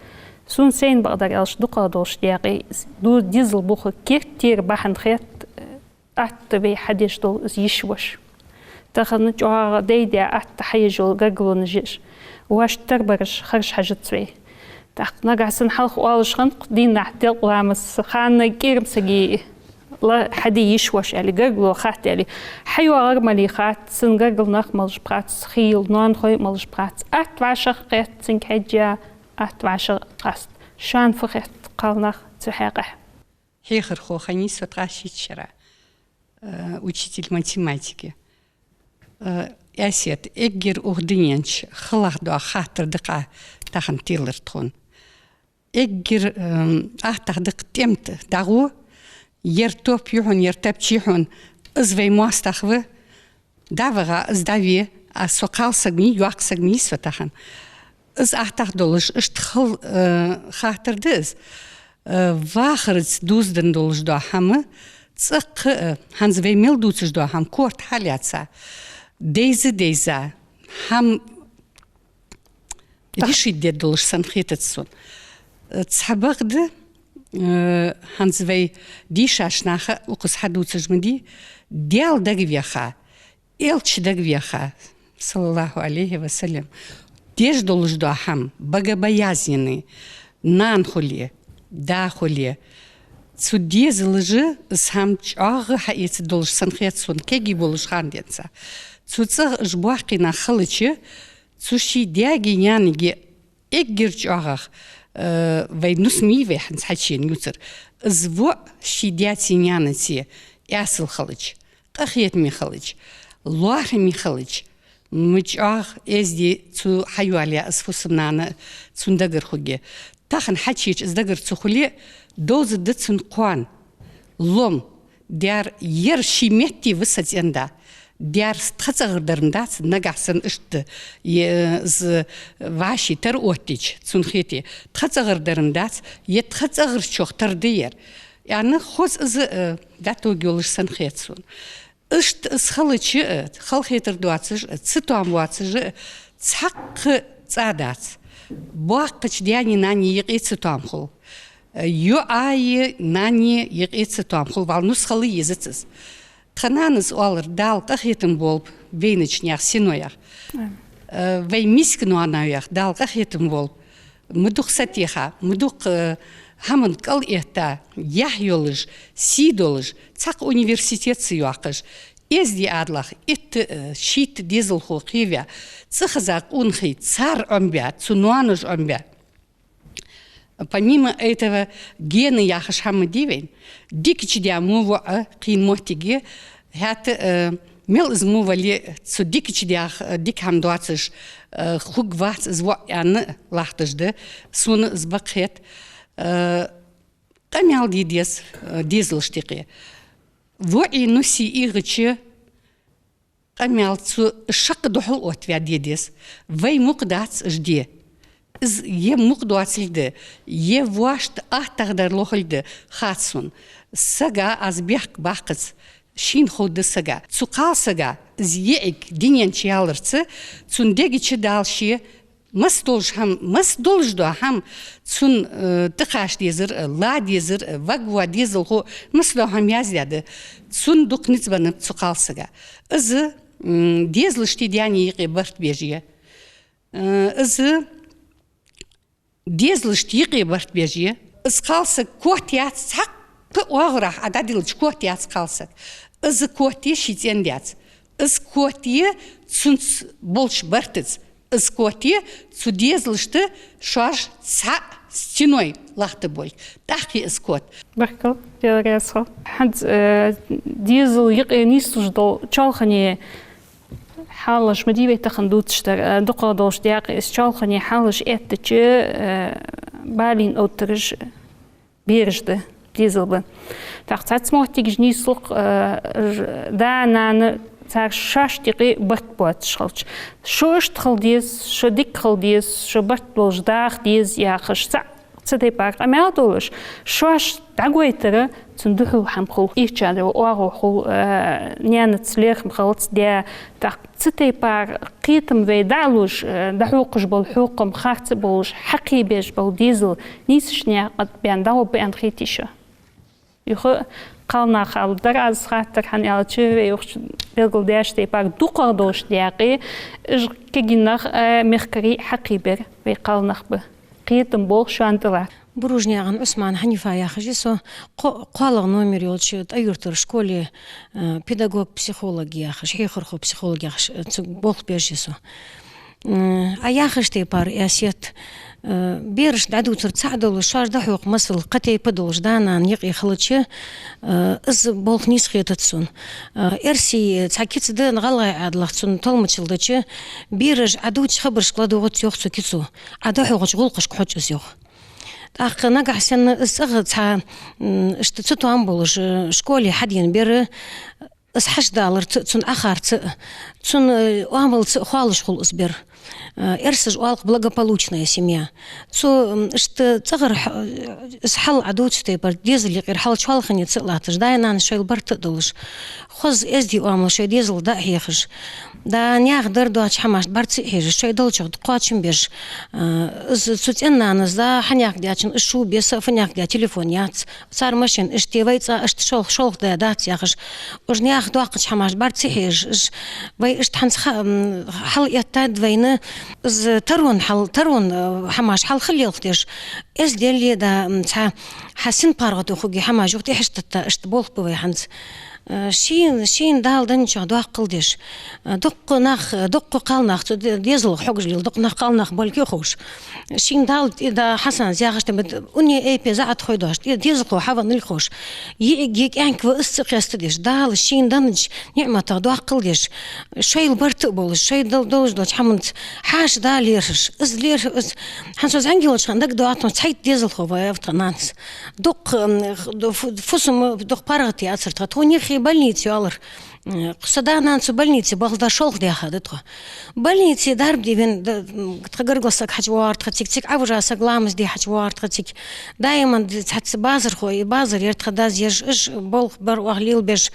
Сона сайна бакъдар аьлча, дукхагӀа долча даькъе ду-, дезал бохара керттера бахьан хет, атта вай хьадеш дола из йиша-воша. Тахан чӀоагӀа дайдаь, атта хьаеш йола гаргалонаш я уж. Воашта тара бараш харжа хьажац вай. ТӀаккха нагахьа санна хьалха оалаш хиннад-кх дийнахьа делкъа ламаза хана кӀиранца сага ла хьаде йиша-воша аьле, гаргало хатта аьле. ХьайоагӀар малий хац, цун гаргара нах малаш ба хац, хийла ноанахой малаш ба хац. Атта вӀашагӀкхет цунга хьежжа, атта вӀашагӀкъаст. Шоана фу хет, кхалнах, цу хьакъехьа? Хьехархо хиннай со ткъаь шийтта шера, э, учитель математики. Э, Эсет, эггара укх дунен чу хала доагӀа хаттар да-кх тахан телар тхона. Эггара, эм, аттагӀа да-кх тӀем тӀа дӀагӀо, ер топ я хьона, ер тапча я хьона, из вай моастагӀа ва, дӀаваха, из дӀаве, а со кхалсаг ма йий, йоккха саг ма йий со тахан. Из аттагӀа долаш, иштта хала, э, хаттар да из. Э, вахарца дувзаденна долаш дола хӀама, цӀаккха, э, хӀанз вай мел дувцаш дола хӀама корта хьалаьца, дайза-дайза, хӀама решить де долаш санна хетац сона. Э, цхьабакъда, э, хӀанз вай дийшача наха укхаза хьадувцаш ма дий, Даьла дагавеха, Элча дагавеха, саллаллахӀу Ӏалайхи ва саллам, деш долаш дола хӀама, богобоязненный, нана хуле, да хуле, цу дезалаша из хӀама чӀоагӀа хьаэца долаш санна хет сона, кегий болаш хана денз. Цу цӀагӀа уж боккхий нах хилча, цу ший даьгеи наьнагеи эггара чӀоагӀагӀа, э, вай нус ма йий вай хӀанз хьачуена ювцар. Из воӀ ший даьцеи наьнацеи Ӏесал хилча, къахетаме хилча, лоархӀаме хилча, ма чӀоагӀа эздий цо хьайоалаяь из фусам-нана цун дагара хургья. Тахан хьачуеча из дагара ца хуле, довзаргда цун кхоана лом. Дер, ер ший метте ва са цӀен-да. Дер, тха цӀагӀара дар-м дац, нагахьа санна иштта, е, из вӀаший тара оттадича, цунна хете, тха цӀагӀара дар-м дац, е тха цӀагӀарчох тара да ер. Аьнна, хоза из, э, дӀатогалуш санна хет сона. Иштта из хилча а, халахетар доацаш а, цатоам воацаш а, цхьаккха цӀа дац. Боккхача даьнеи нанеи юкъе цатоам хул. ЙоӀаи нанеи юкъе цатоам хул, вӀалла нус хила езац из. Тха нанас оалар: Дала къахетам болба вайнача наьха синоех. Амин. Э, вай миска ноанойх Дала къахетам болба. Ма дукха сатеха, ма дукха, э, хӀаман кӀал этта, яхь йолаш, сий долаш, цхьаккха университет ца йоаккхаш, эздий Ӏадалах итт, э, шийтта дезалхо кхеваь, цӀихеза къонахий цар Ӏомабаь, цу ноаноша Ӏомабаь. Помимо этого, гена яхаш хӀама дий вайна? Дикача даь во воӀ кхийна моттиге, хӀаьта, э, мел из во вале, цу дикача даьх, э, дика хӀама доацаш, э, хургвац из воӀ аьнна лаьтташ да, сона из бакъ хет. Э, къамаьл де деза, э, дезалашта юкъе. ВоӀи нуси ийгӀача, къамаьл цу шаккха духьал оттаваь де деза. Вай мукъа дац уж де. Из е мукъа доацилга да, е воашта аттагӀа дар лохилга да, хац сона. Сага аз бехк баккхац, шийна ховргда сага. Цу кхалсага из йиӀиг дунен чу яларца, цун дега чу Дала ше масса долаш хӀама, масса долаш дола хӀама, цунна, э, тӀакхача дезар, э, ла дезар, э, вагва дезалхо, масса дола хӀама яздаьд. Цунна дукха низ беннаб цу кхалсага. Из, м, дезалашти даьнеи юкъе барт беш я. Э, из Дезалашта юкъе барт беш я. Из кхалсаг кот яц цхьаккха оагӀорахьа Ӏа дӀадиллача, кот яц кхалсаг. Из кот я ший цӀен-даьца. Из кот я цунца болча бартаца. Из кот я цу дезалашта шоаш цхьа стеной лахта болга. ТӀаккха я из кот. Баркал, Даьла раьза хилва. ХӀанз, э, дезала юкъе нийслуш дола чоалхане хьалаш ма дий вай тахан дувцаш дар, э, дукхагӀа долаш даькъе из чоалхане хьалаш эттача, э, балийна оттараш бераш да, дезал ба. ТӀаккха цхьацца моттигаш нийслу-кх, э, ж-, да-нана цар шоашта юкъе барт боацаш хилча. Шо иштта хила деза, шо дика хила деза, шо барт болаш даха деза яхаш, цхьа цу тайпара къамаьл долаш, шоаш дӀагойтар цун духьал хӀама хул, ийрча дола оагӀув хул, э, наьнаца лерхӀам хилац даь. ТӀаккха цу тайпара кхетам вай дӀалуш, э, дӀахьокхаш бола хьокхам харц а болаш, хьакхебеш бола дезал нийсача наькъа тӀа баьнна дӀагӀоргба аьнна хетий шоана? Юха кхалнах хьал дар аз хаттар, хӀана аьлча вай укх чу белгалдаьча тайпара дукхагӀа долаш даькъе, уж кагий нах а, мехкарий а хьакхебар вай кхалнах ба. Кхетам болх шоана тӀа латт. Буружнаькъан Ӏусман Хьанифа яхаш я со, кхо-, кхоалагӀа номер йолча ТӀой-Юртарча школе, э, педагог-психолог яхаш, хьехархо-психолог яхаш, э, цу болх беш я со. М, Ӏа яхача тайпара, Эсет, э, бераш дӀадувцар цаӀ долаш, шоаш дӀахьокха масал кхы тайпа долаш да-нана юкъе хилча, э, из болх нийса хетац сона. Э, эрсий цхьа кица да гӀалгӀай Ӏаьдалах, цун толмачал дича, бераш Ӏа дувцача хабарашка ладувгӀац йоах цу кицо, Ӏа дӀахьокхача гӀулакхашка хьож из йоах. ТӀаккха нагахьа санна из цӀагӀа цхьа, м, иштта цатоам болаш, э, школе хьадена бер, из хьадаларца а, цун Ӏахарца а, цун, э, оамалца а хоалуш хул из бер. Э, эрсаша оал-кх благополучная семья. Цо, м, иштта цӀагӀара хьа-, из хьал Ӏа дувцача тайпара, дезала юкъера хьал чоалханеца а латташ, даь-нанас шоайла барт а долаш, хоза эздий оамал шоай дезала дӀа а хьехаш, да наьха дар доацача хӀамашта бӀарга ца хьежаш, шоай долчох кхоачам беш, э, из цу цӀен-нанас, да хьанехк даьчун из шу, беса а фанехк даь телефон яц, цар машен иштта, вай цӀа иштта шолх-, шолха да дац яхаш, уж наьха доккхача хӀамашта бӀарга ца хьежаш, уж вай иштта хӀанз ха-, м, хьал эттад вайна, из тарон хьал, тарон, э, хӀамаш хьалха лелхадеш, эзделле, да, м, цхьа хьа син паргӀато хургья хӀамаш юха тӀехьашта тетта, иштта болх ба вай хӀанз. Э, шийна, шийна Дала денначох доккхал деш. Э, дуккха нах, дуккха кхалнах цу де-, дезалах хьогаш лел, дуккха нах кхалнах болга ховш. Шийна Дала тӀе да Хьасан зяхаш тӀа мет уне эйпе заӀат хой дош, тӀе дезалхо хьаванал ховш. ЙиӀиг кӀаьнк ва из ца кхестадеш, Дала шийна деннача ниӀматах доккхал деш. Шоайла барт а болаш, шоай дол-, долаш долча хӀаманца хьаша да лерхӀаш. Из лерхӀа, из хӀанз со зӀамига волча хана дагадоагӀа тхона цхьайтта дезалхо вай ва тха нанас. Дукха, м, х-, ду-, фу-, фусам дукха паргӀата яцар тха. Тхона юххе больнице йоалар. М, са да-нана цу больнице балха дар шолха даьха да тхо. Больнице дарба де вена, д-, м, тха гаргара саг хьачувоагӀар тха цига, цига Ӏовижа саг ламаз де хьачувоагӀар тха цига. Даиман д-, цхьацца базархой, базар яр тха дас еш, уж болх бар оаха лелабеш.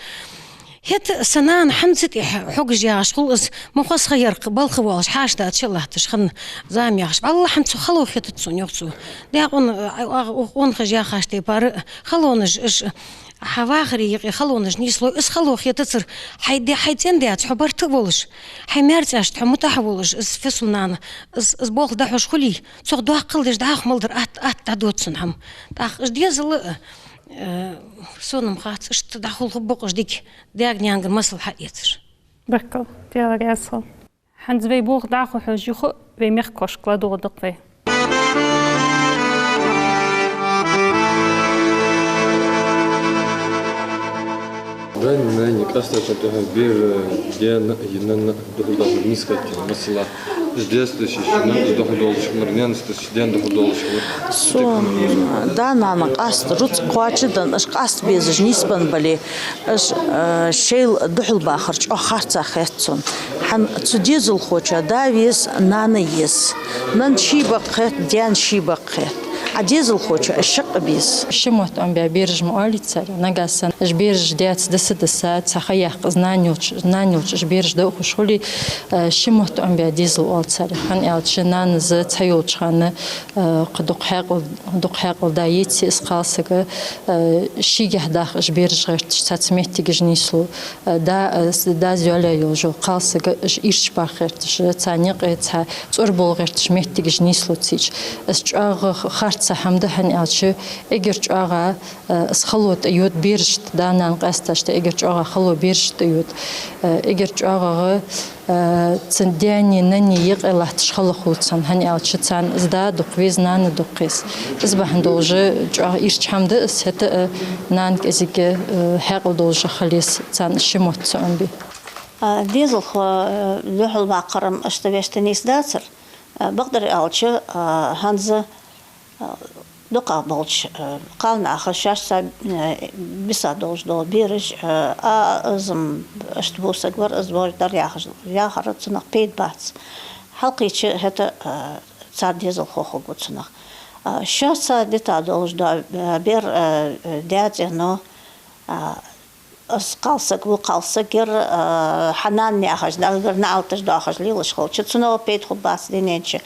ХӀаьта са нана хӀанз цу тӀехьа хьогаш яхаш хул из, ма хоза ха яр-кх, балха воалаш, хьаша дац ше латташ хинна зама яхаш. ВаллахӀи, хӀанз цу хало хетац сона, йоах цо. Даькъон, а, а, а, къонахаша яхача тайпара, халонаш, уж хьа вахаре юкъе халонаш нийслой, из хало хетацар, хьай де-, хьай цӀен-даьца хьо барт а волаш, хьай маьр-цӀаьшта хьо мутӀахьа волаш, из фусам-нана, из, из болх дӀахьош хуле, цох доккхал деш дӀахо мел дар атта, атта дӀадода сона хӀама. ТӀаккха уж дезала, э, сона-м хац, иштта дӀахулху бокъуш дика, даьга-наьнагара масал хьаэцаш. Баркал, Даьла раьза хилва. ХӀанз вай болх дӀахо хьожаш, юха а вай мехкахошка ладувгӀаргда-кх вай. Вайна, вайна къаьстача тӀехьа бер, э, даьна а, нанна а духьал долаш нийсхетта, масала, из даьца дешаш, нанас духьал долаш хилар, наьнас дешаш, даьна духьал долаш хилар. Со, м, да-нана къаста рузкъ кхоачаденна, уж къаста безаш нийсбенна бале, уж, э, шоайла духьал бахар чӀоагӀа харцахьа хет сона. ХӀана, цу дезалхочоа да веза, нана еза. Нанна ший бакъ хет, даьна ший бакъ хет. Дезалхочоа шаккха беза. Ши мотт Ӏомабаь бераш ма оалий цар. Нагахьа санна уж бераш даьца даса-даса, цхьа ха яккха из нана йолча, нана йолча уж бераш дӀаухаш хуле, э, ши мотт Ӏомабаь дезал оал цар. ХӀана аьлча нанас цхьа йолча хана, э, кхы дукха хьаькъал, дукха хьаькъал да еце из кхалсага, э, шийгахьа даха уж бераш гӀерташ цхьацца моттигаш нийслу. Э, да, э, с-, дас йоалаяь йолаш йола кхалсаг уж ирча баккха гӀерташ, царна юкъе цхьа цӀур бола гӀерташ моттигаш нийслу цига. Из чӀоагӀа харца хӀама да, хӀана аьлча эггара чӀоагӀа, э, из хало тӀайода берашта, да-нана къаьстача тӀа эггара чӀоагӀа хало берашта тӀайода. Э, эггара чӀоагӀагӀа, э, цун даьнеи наннеи юкъе латташ хала хул царна, хӀана аьлча царна из да дукха веза, нана дукха веза. Из бахьан долаш чӀоагӀа ирча хӀама да из, хӀаьта а нана кӀезига, э, хьаькъал долаш хила еза царна ши мотт ца Ӏомабе. А, дезалхо, э, духьалваккхар-м иштта вешта нийса дацар. А, бакъдар аьлча, а, хӀанз, а, дукхагӀа болча, а, кхалнаха шоашца, а, биса долаш дола бераш, а, а, из-м иштта вусаргвар, из вож дар яхаш, яхар цунах пайда бац. Хьалкхийча хӀаьта, а, цар дезалхо хургва цунах. А, шоашца дита долаш дола, а, бер, а, а, даь цӀено, а, из кхалсаг, ву кхалсаг яр, а, хьа нана яхаш, даггара наӀалташ доахаш лелаш хилча, цунах пайда хургбац дунен чу.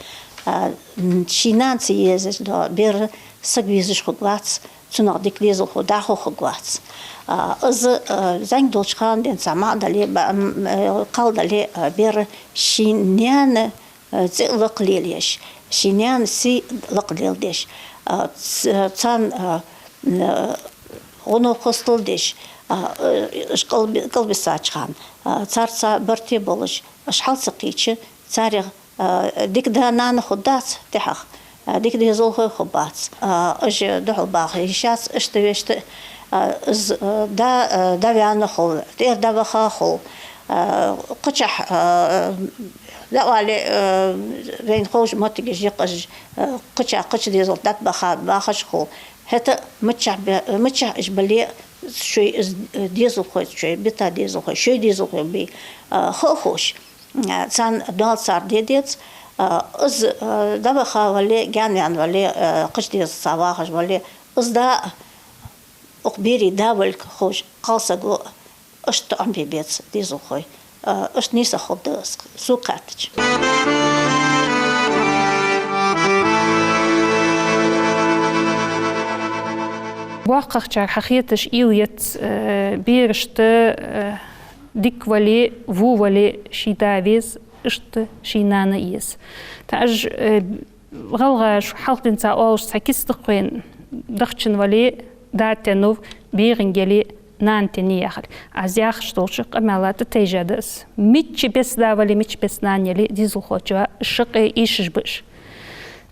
А, м, ший нана ца езаш дола бер саг везаш хургвац, цунах дика дезалхо дӀахо хургвац. А, из, а, зӀамига долча хана денз цхьа маӀа дале, ба-, м, э, кхал дале, а, бер ший наьна, э, цӀи лакхлелаеш, ший наьна сий лакхлелдеш, а, ц-, царна, а, м, э, гӀо-новкъостал деш, а, э, уж кӀалби-, кӀалбисача хана, а, царца барте болаш, уж хьал ца кхийча, царех, а, дика да-нана хургдац тӀехьагӀа, а, дика дезалхой хургбац. А, уж духьалбаха йиш яц, иштта вешта, а, из, а, да, а, дӀаваьнна хул, тӀера дӀаваха хул, а, кхычахьа, а, дӀаоале, а, вайна ховш моттигаш я-кх уж, а, кхычахьа, кхыча дезалца дӀатӀабаха бахаш хул. ХӀаьта миччахьа бе-, миччахьа уж бале, шоай из, э, дезалхой, шоай бита дезалхой, шоай дезалхой бий, а, хо-, ховш. А, царна доал цар де деза, а, из, а, дӀаваха вале, гаьнаваьнна вале, а, кхыча дезалца вахаш вале, из да, укх берий да волга ховш, кхалсаго иштта Ӏомабе беза дезалхой. А, иштта нийса хургда из, сога хаьттача. БоккхагӀчар хьахеташ уйла ец, э, берашта, э, дика вале, во вале, ший да веза, иштта ший нана еза. ТӀаккха уж, э, гӀалгӀаша хьалха денз оалаш цхьа кица да-кх вайна: дахчан вале, да теннав, бегӀан яле, нана теннай яхар. Аз яхаш долча къамаьла тӀатайжа да из. Мичча беса да вале, мичча беса нана яле, дезалхочоа шаккхе эшаш ба уж.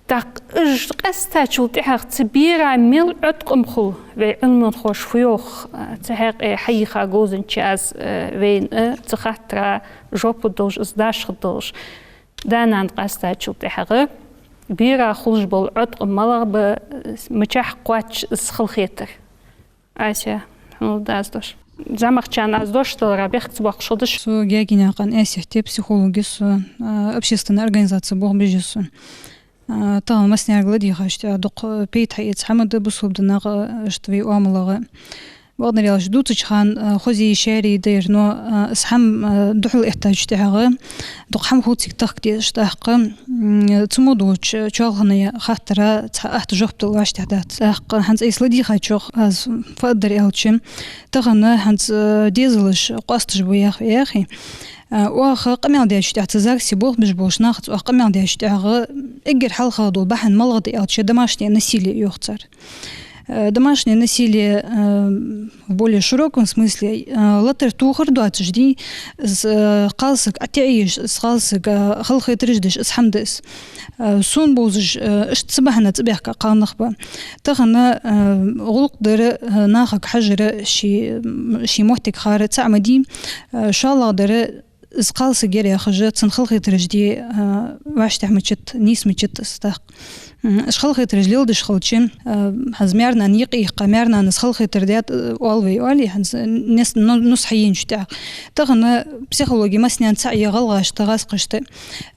ТӀаккха уж къаьстачул тӀехьагӀа цу бера мел Ӏоткъам хул, вай Ӏилманхоша фу йоах, цу хьакъехьа хьайийха говзанча аз, э, вайна, э, цу хаттара жоп лургдолаш, из дашхадолаш. Да-нана къаьстачул тӀехьагӀа бера хулаш бола Ӏоткъам малагӀа ба, мичахьа кхоач из халахетар? Ася, хьона да аз дош. ЗӀамагӀчарна аз дош далара бехк ца боаккхаш хургдий? Со Гаьгенаькъан Асет я, психолог я со, а, общественни организаци болх беш я со. А, тахан массанега ладийгӀача тӀа дукха пайда хьаэца хӀама да бусалба динагӀа, иштта вай ӀамалагӀа. Бакъдар аьлча, дувцача хана, а, хозий, шаьрий дайра, но, а, из хӀама, а, духьалъэттача тӀехьагӀа дукха хӀама хул цига тахка дезаш. ТӀаккха, м, цу мо долча чоалхане хаттара цхьа атта жоп дала вӀаштӀехьа дац. ТӀаккха хӀанз айса ладийгӀачох аз фу аргдар аьлча, тахан хӀанз, а, дезалаш къоасташ ба яхе, яхе. А, оаха къамаьл деча тӀехьа цу ЗАГСе болх беш болча нахаца оаха къамаьл деча тӀехьагӀа эггара хьалха дола бахьан малагӀа да аьлча, домашнее насилие йоах цар. Э, домашнее насилие, э, в более широком смысле, э, латар тохар доацаш дий, из, э, кхалсаг ӀотаӀаеш, из кхалсага, э, халахетараш деш, из хӀама да из. Э, сона бовзаш, э, иштта цу бахьана цӀабаьхка кхалнах ба. Тахан, э, гӀулакх дар, э, нахага хьажар ший, м, ший моттиг хар цаӀ ма дий, э, шоллагӀдар из кхалсаг яр яхаш, цун халахетараш де, а, вӀаштӀехьа мичад, нийса мичад из тӀаккха. М, уж халахетараш леладеш хилча, э, хӀанз маьр-нана юкъе йихка, маьр-нанас халахетар даьд, э, оал вай, оалий, хӀанз, э, нес-, ну-, нус хьаеннача тӀехьа. Тахан психологи массанена цаӀ я гӀалгӀашта, гӀазкхашта.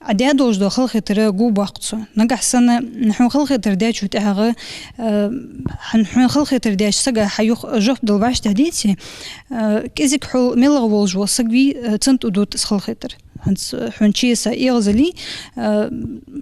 Ӏа даь долаш дола халахетар гу боаккх цо. Нагахьа санна хьона халахетар даьчул тӀехьагӀа, э, хьона, хьона халахетар даьча сага хьа юха жоп дала вӀаштӀехьадеце, э, кӀезига хьол мел волаш вола саг вий, э, цунна тӀадут из халахетар. ХӀанз хьона чеса эгӀазалий, э,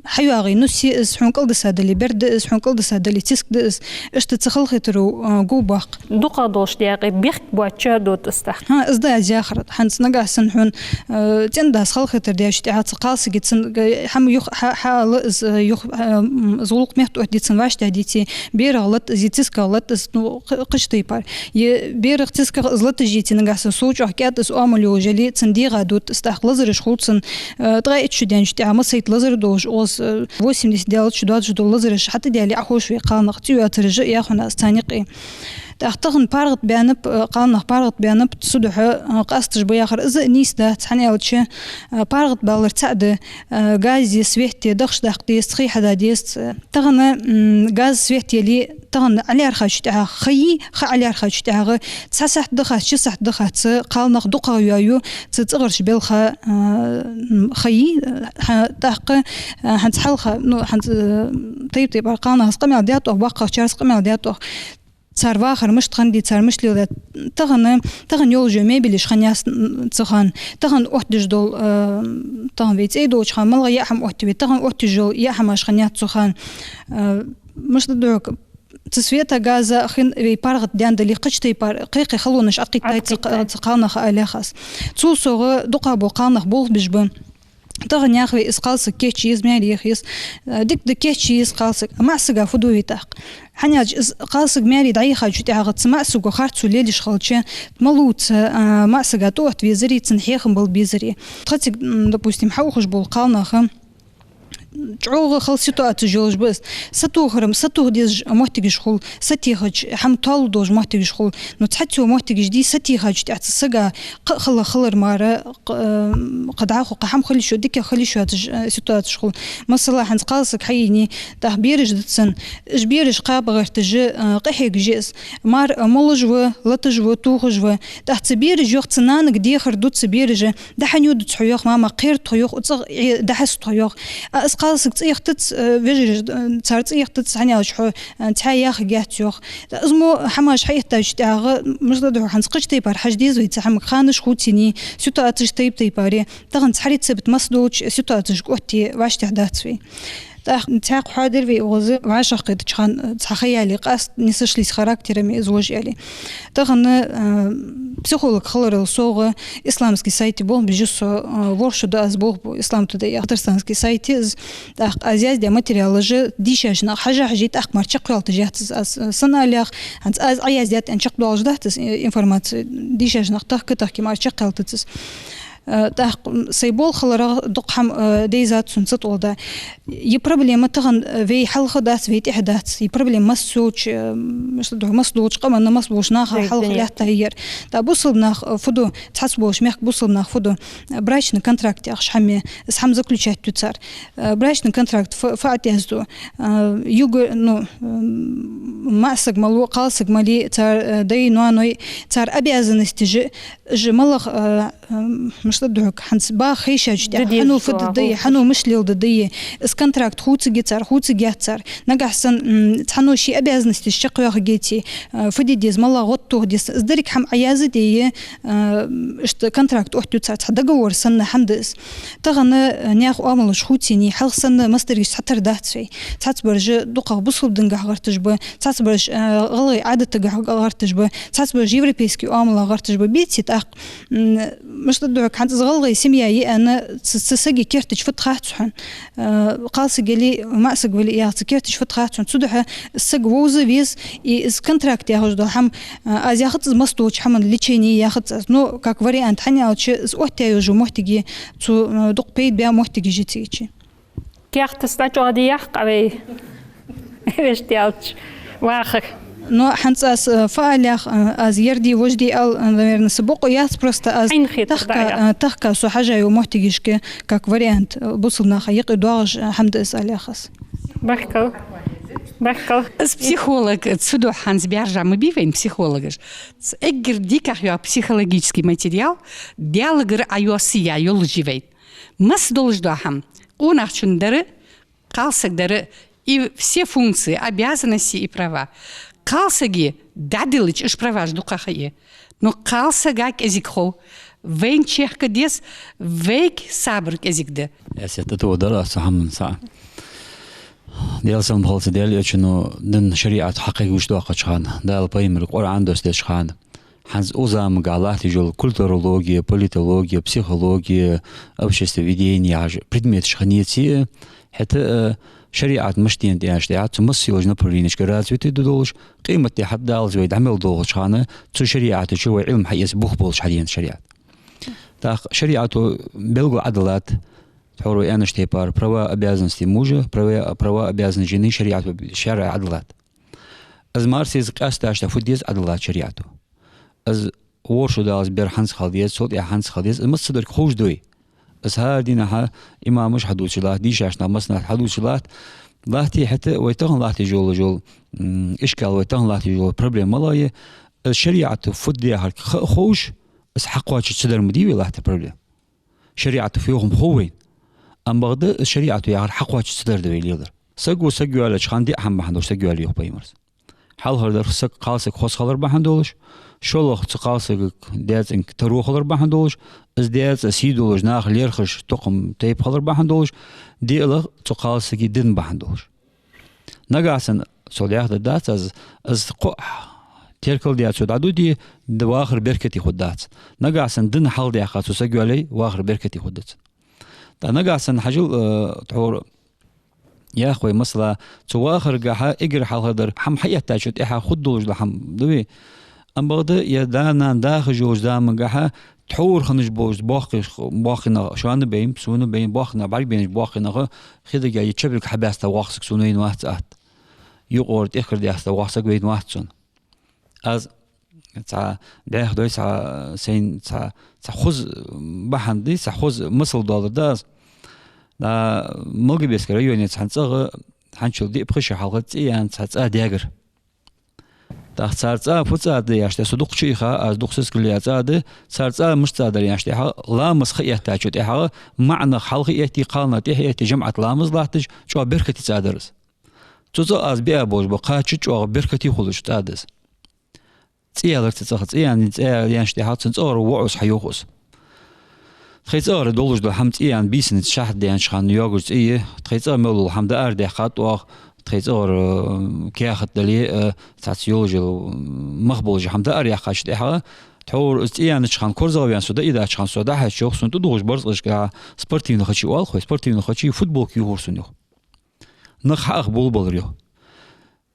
хьайоагӀий, ну, се из хьона кӀалдиса дале, бер да из хьона кӀалдиса дале, циска да из, иштта цу халахетаро, э, гу боаккх. ДукхагӀа долаш декъе бехк боацача дут из тӀаккха. ХӀа, из да аз яхар. ХӀанз нагахьа санна хьона, э, цӀен-дас халахетар даьча тӀехьа цу кхалсага цун, э, хӀама юха хьа-, хьаала из, э, юха, э, м, из гӀулакх метта оттаде цун вӀаштӀехьадеце, берах латт из, цисках латт из, ну, кх-, кхыча тайпара. Е берах, цисках из латаш еце, нагахьа санна сов чӀоагӀа кӀаьд из оамал йолаш яле, цун дегӀа дут из тӀаккха, лазараш хул цун, э, ткъаь итт шу даьннача тӀехьа массайтта лазар долаш, оз, э, восемьдесят даьлча доацаш дола лазараш хьатӀадаьле Ӏоховш вай кхалнах, цӀи йоацараш а я хьона аз царна юкъе. ТӀаккха тахан паргӀата баьннаб, э, кхалнах паргӀата баьннаб, цудухьа, э, къасташ ба яхар из а нийса дац, хӀана аьлча, э, паргӀата балар цаӀ да, э, гази, свети дахаш даккха дезац, хий хьада дезац, э, Тахан, м, газ, свет яле, тахан Ӏалаьрхача тӀехьа ха йий, ха Ӏалаьрхача тӀехьагӀа цхьа сахьат дахац, ши сахьат дахац, кхалнах дукхагӀа йоаю цу цӀагӀарча балха, а, м, ха йий, хьа-, тӀаккха, а, хӀанз хьалха, ну, хӀанз, а, тайп-тайпара кхалнахаца къамаьл даьд оаха, боккхагӀчарца къамаьл даьд оаха. Цар вахар мишта хиннадий, цар мишта леладаьд. Тахан, тахан йолаш йола мебелаш хиннаяц цу хана. Тахан оттадеш дола, э, тахан вай цӀей долча хана малагӀа яа хӀама оттавий, тахан оттадеш йола яа хӀамаш хиннаяц цу хана. Э, мишта да хьога, цу света, газа хинна вай паргӀата даьнна дале, кхыча тайпара кхы-кхы халонаш Ӏокхийттад цу кха-, Ӏокхийттад цу кхалнаха, аьле аз. Цул совгӀа дукхагӀа бола кхалнах болх беш ба. Тахан яха вай из кхалсаг кийчъе еза, маьре яха еза, э, дика да кийчъе еза кхалсаг. МаӀа сага фу ду вай тӀаккха? ХӀана аьлча из кхалсаг маьре дӀаяхача тӀехьагӀа цу маӀа саго харцо лелаеш хилча, малув цу, а, маӀа сага тӀаотта везарий, цунна хьехам бала безарий. Тха цига, м, допустим, хьаухаш бола кхалнах, чӀоагӀа хала ситуацеш йолаш ба из. Сатохар-м, сатоха дезаш моттигаш хул, сатехача хӀама тоалу долаш моттигаш хул. Ну, цхьацца моттигаш дий, сатехача тӀехьа цу сага кхы а хала хилар мара, кх-, м, кхы дӀахо, кхы хӀама хила йиш йоацаш, дика хила йиш йоацаш, э, ситуацеш хул. Масала, хӀанз кхалсаг хьаеннай, тӀаккха бераш да цун, уж бераш кхаба гӀерташ, э, къахьегаш я из. Мар, э, молаш ва, латаш ва, тохаш ва. ТӀаккха цу бераша йоах, цу нанага дехар ду цу бераша, дӀа хьан йодаций хьо, йоах, мама, кхерда тхо, йоах, цӀагӀа, э, дӀахьаста тхо, йоах. А из кхалсаг цӀи яхийтац, э, вежарий, э, цар цӀи яхийтац, хӀана аьлча хьо, э, цхьаь яхаргьяц, йоах. Из мо хӀамаш хьаэттача тӀехьагӀа, мишта да хьога, хӀанз кхыча тайпара хьажа деза вай цу хӀамага, ханаш хувцийний, ситуацеш тайп-тайпара я. Тахан цхьа рецепт масса долча ситуацешка оттае вӀаштӀехьадац вай. ТӀаккха цхьаькха хьоадир вай укхаза вӀашагӀкхетача хана, цхьа ха яле, къаьстта не сошлись характерами из вож яле. Тахан, э, психолог хиларал совгӀа исламски сайте болх беш я со, э, ворхӀ шу да аз болх бу Ислам Тудей яха татарстански сайте из. ТӀаккха аз яздаь материалаш дийшача наха хьажа-хьажий, тӀаккха мара чакхъяьлташ яц из аз, э, сона алех, хӀанз аз Ӏаяздаьд аьнна чакхдоалаш дац из, э, информаци дийшача наха тахка-тахка мара чакхъяьлтац из. Э, тӀаккха, м, сай болх хиларах дукха хӀама, э, дайзад сона цу тӀа да. Е проблема тахан, э, вай хьалха дац, вай тӀехьа дац. Е проблема масса йолча, э, м, мишта да хьога, масса долча къаманна, масса болча наха хьалха лаьтта яр. ТӀаккха бусалба нах, э, фу ду, цхьацца болча мехка бусалба нах фу ду, э, брачный контракт яхаш хӀама я, из хӀама заключать ду цар. Э, брачный контракт фу, фу тӀа язду? Э, юга, ну, м, маӀа саг малув, кхалсаг малий, цар, э, дай, ноаной, цар обязанностеш, уж малагӀа, э, м, мишта да хьога, хӀанз баха ховшача тӀехьа, хьан фу да дий, хьан мишта леладаь дий, из контракт хувцаргья цар, хувцаргьяц цар. Нагахьа санна, м, цхьанне ший обязанностеш чакхъяхаргьяц, э, фу де деза, малагӀа гӀод тоха деза. Из деррига хӀама Ӏаяздаь, э, иштта контракт оттаю цар, цхьа договор санна хӀама да из. Тахан, э, наьха оамалаш хувцийний, хьалха санна массадараш цхьатарра дац вай. Цхьаццабараш дукхагӀа бусалба динагахьа гӀерташ ба, цхьаццабараш, э, гӀалгӀай Ӏадатагахьа гӀерташ ба, цхьаццабараш европейски оамалах гӀерташ ба. Беций тӀаккха, м, мишта да хьога, хӀанз из гӀалгӀай семья я аьнна, цу, цу сага керта чу фуд хац хьона. Э, кхалсаг яле, маӀа саг вале, яхац, керта чу фуд хац хьона. Цудухьа саг вовза веза, и из контракт яхаш дола хӀама, э, аз яхац из масса долча хӀаман лечение яхац аз. Ну, как вариант, хӀана аьлча из оттаяь йолча моттиге цу, э, дукха пайда баь моттигаш я цига. Каьхатаца чӀоагӀа дий яхкъа вай? Вешта аьлча, вахар. Но хӀанз аз, э, фу алех, э, аз ер дий, вож дий ала, э, наверное, са бокъо яц, просто аз тахка, э, тахка со хьажа йола моттигашка, как вариант, э, бусалба наха юкъе доагӀаш, э, хӀама да из алех аз. Баркал. Баккал. Из психолог, цудухьа хӀанз баьржа ма бий вайна психологаш. Ц-, эггара дикагӀа йоагӀа психологический материал, Даьлагара Ӏайоссаяь йолаш я вайна. Масса долаш дола хӀама, къонахчун дар, кхалсаг дар, и все функции, обязанности и права. Кхалсага дӀадиллача уж праваш дукха ха я. Ну, кхалсага кӀезига хов. Вайна чехка деза, вайга сабар кӀезига да. Эсет а тодар а цу хӀаман саӀа. Даьла салам хилда цу Даьла Элчано, дин шариӀат хьакхайкаш доаккхача хана, Дала пайхамарга Къуръан доссадеча хана, хӀанз укх заманга латташ йола культурология, политология, психология, обществоведение яхаш предметаш хиннаяций, хӀаьта а шариӀат мишта да аьнна тӀехьа, цу масса йолча направленешка развитый да долаш, къематди хьатӀадаллалца вай дӀа мел доагӀача хана, цу шариӀата чу вай Ӏилма хьаэца бух болаш хьадена шариӀат. ТӀаккха шариӀато белгала Ӏадиллад, тхьовра вай аьннача тайпара, права, обязанности мужа, права, права, обязанности жены шариӀато шаьра Ӏадиллад. Из марсеза къаьстта фу деза Ӏадиллад шариӀато. Из ворхӀ шу даллалца бер хӀанз хила деза, цул тӀехьа хӀанз хила деза, из массадарг ховш да вай. Из хӀара дийнахьа имамаш хьадувцаш латт, дийшача наха массанахьа хьадувцаш латт. Латте, хӀаьта вай тахан латташ йола, йола, м, ишкал, вай тахан латташ йола проблема малагӀа я, из шариӀато фу да яхар ха-, ховш, из хьакхоачаш ца дар ма дий вай латта проблема. ШариӀато фу я хов вайна. Амма бакъда из шариӀато яхар хьакхоачаш ца дар да вай лелар. Саго саг йоалаеча хана диъ хӀама бахьан долаш саг йоалаю йоах пайхамара. Хьалхардар саг, кхалсаг хоза хилар бахьан долаш, шоллагӀа цу кхалсагага, даьцӀенга таро хилар бахьан долаш, из даьцӀа сий долаш, наха лерхӀаш, тукхам тайпа хилар бахьан долаш, диълагӀа цу кхалсага дин бахьан долаш. Нагахьа санна, цо даьхадаь дац аз, аз кхоъ теркал даь цо дӀадуде, д-, вахар беркате хургдац. Нагахьа санна дин хьалхадаьккха цо саг йоалае, вахар беркате хургда цун. ТӀаккха нагахьа санна хьажал, э, тхьовра яхаш вай масала, цу вахаргахьа эггара хьалхардар хӀама хьаэттачул тӀехьагӀа хургдолаш дола хӀама да вай. Амма бакъда, е да-нана дахаш йолча замангахьа тхьовра хиннаш болча боккхий-, боккхий нах, шоана бейна, сона бейна, боккхий нах, бӀаргабайнача боккхий наха хетаргахьа, е чабилг хьабаьста воккха саг сона вайна вац аьнна. Юкъера тӀехкара даьста воккха саг вайна вац сона. Аз цхьа дӀаьха дой, цхьа сайна цхьа, цхьа хоза бахьан да, цхьа хоза масал доаладу аз. ДӀа Малгобекский районе цхьан цӀагӀа хӀанзчул диъ-пхи шу хьалха ЦӀи аьнна цхьа цӀа даьгар. ТӀаккха цар цӀа фу цӀа да аьнна тӀехьа, со дукха чуийха, аз дукха сискал яь цӀа да, цар цӀа мишта цӀа дар аьнна тӀехьа, ламаз ха эттачул тӀехьагӀа, маӀа нах хьалха а этте, кхалнах тӀехьа а этте, жамаӀат ламаз латташ, чӀоагӀа беркате цӀа дар из. Цу цӀагӀа аз биа болаш ба, кхача чӀоагӀа беркате хулаш цӀа да из. ЦӀи яьлар цу цӀагӀа, ЦӀи аьнна, цӀи аьнна тӀехьа цун цӀагӀара воӀо хьайоах из. Тхоай цӀагӀара долаш дола хӀама, ЦӀи аьнна, бийсанна шахьар даьннача хана йоагаш цӀи я, тхоай цӀагӀа мел дола хӀама дӀаарабаьхкад оаха, тхоай цӀагӀара, м, каьхат дале а, цхьацца йолаш йола, м, мах болаш хӀама дӀаараяьккхача тӀехьагӀа, тхьовра из ЦӀи яьннача хана корзагӀваьнна со дӀаийдача хана, со дӀахьежача йоах, сона тӀадувхаш барзкъашка спортивни хачи оал хой, спортивни хачи, футболка ювхар сона йоах. Нах хьаах болабалар йоах.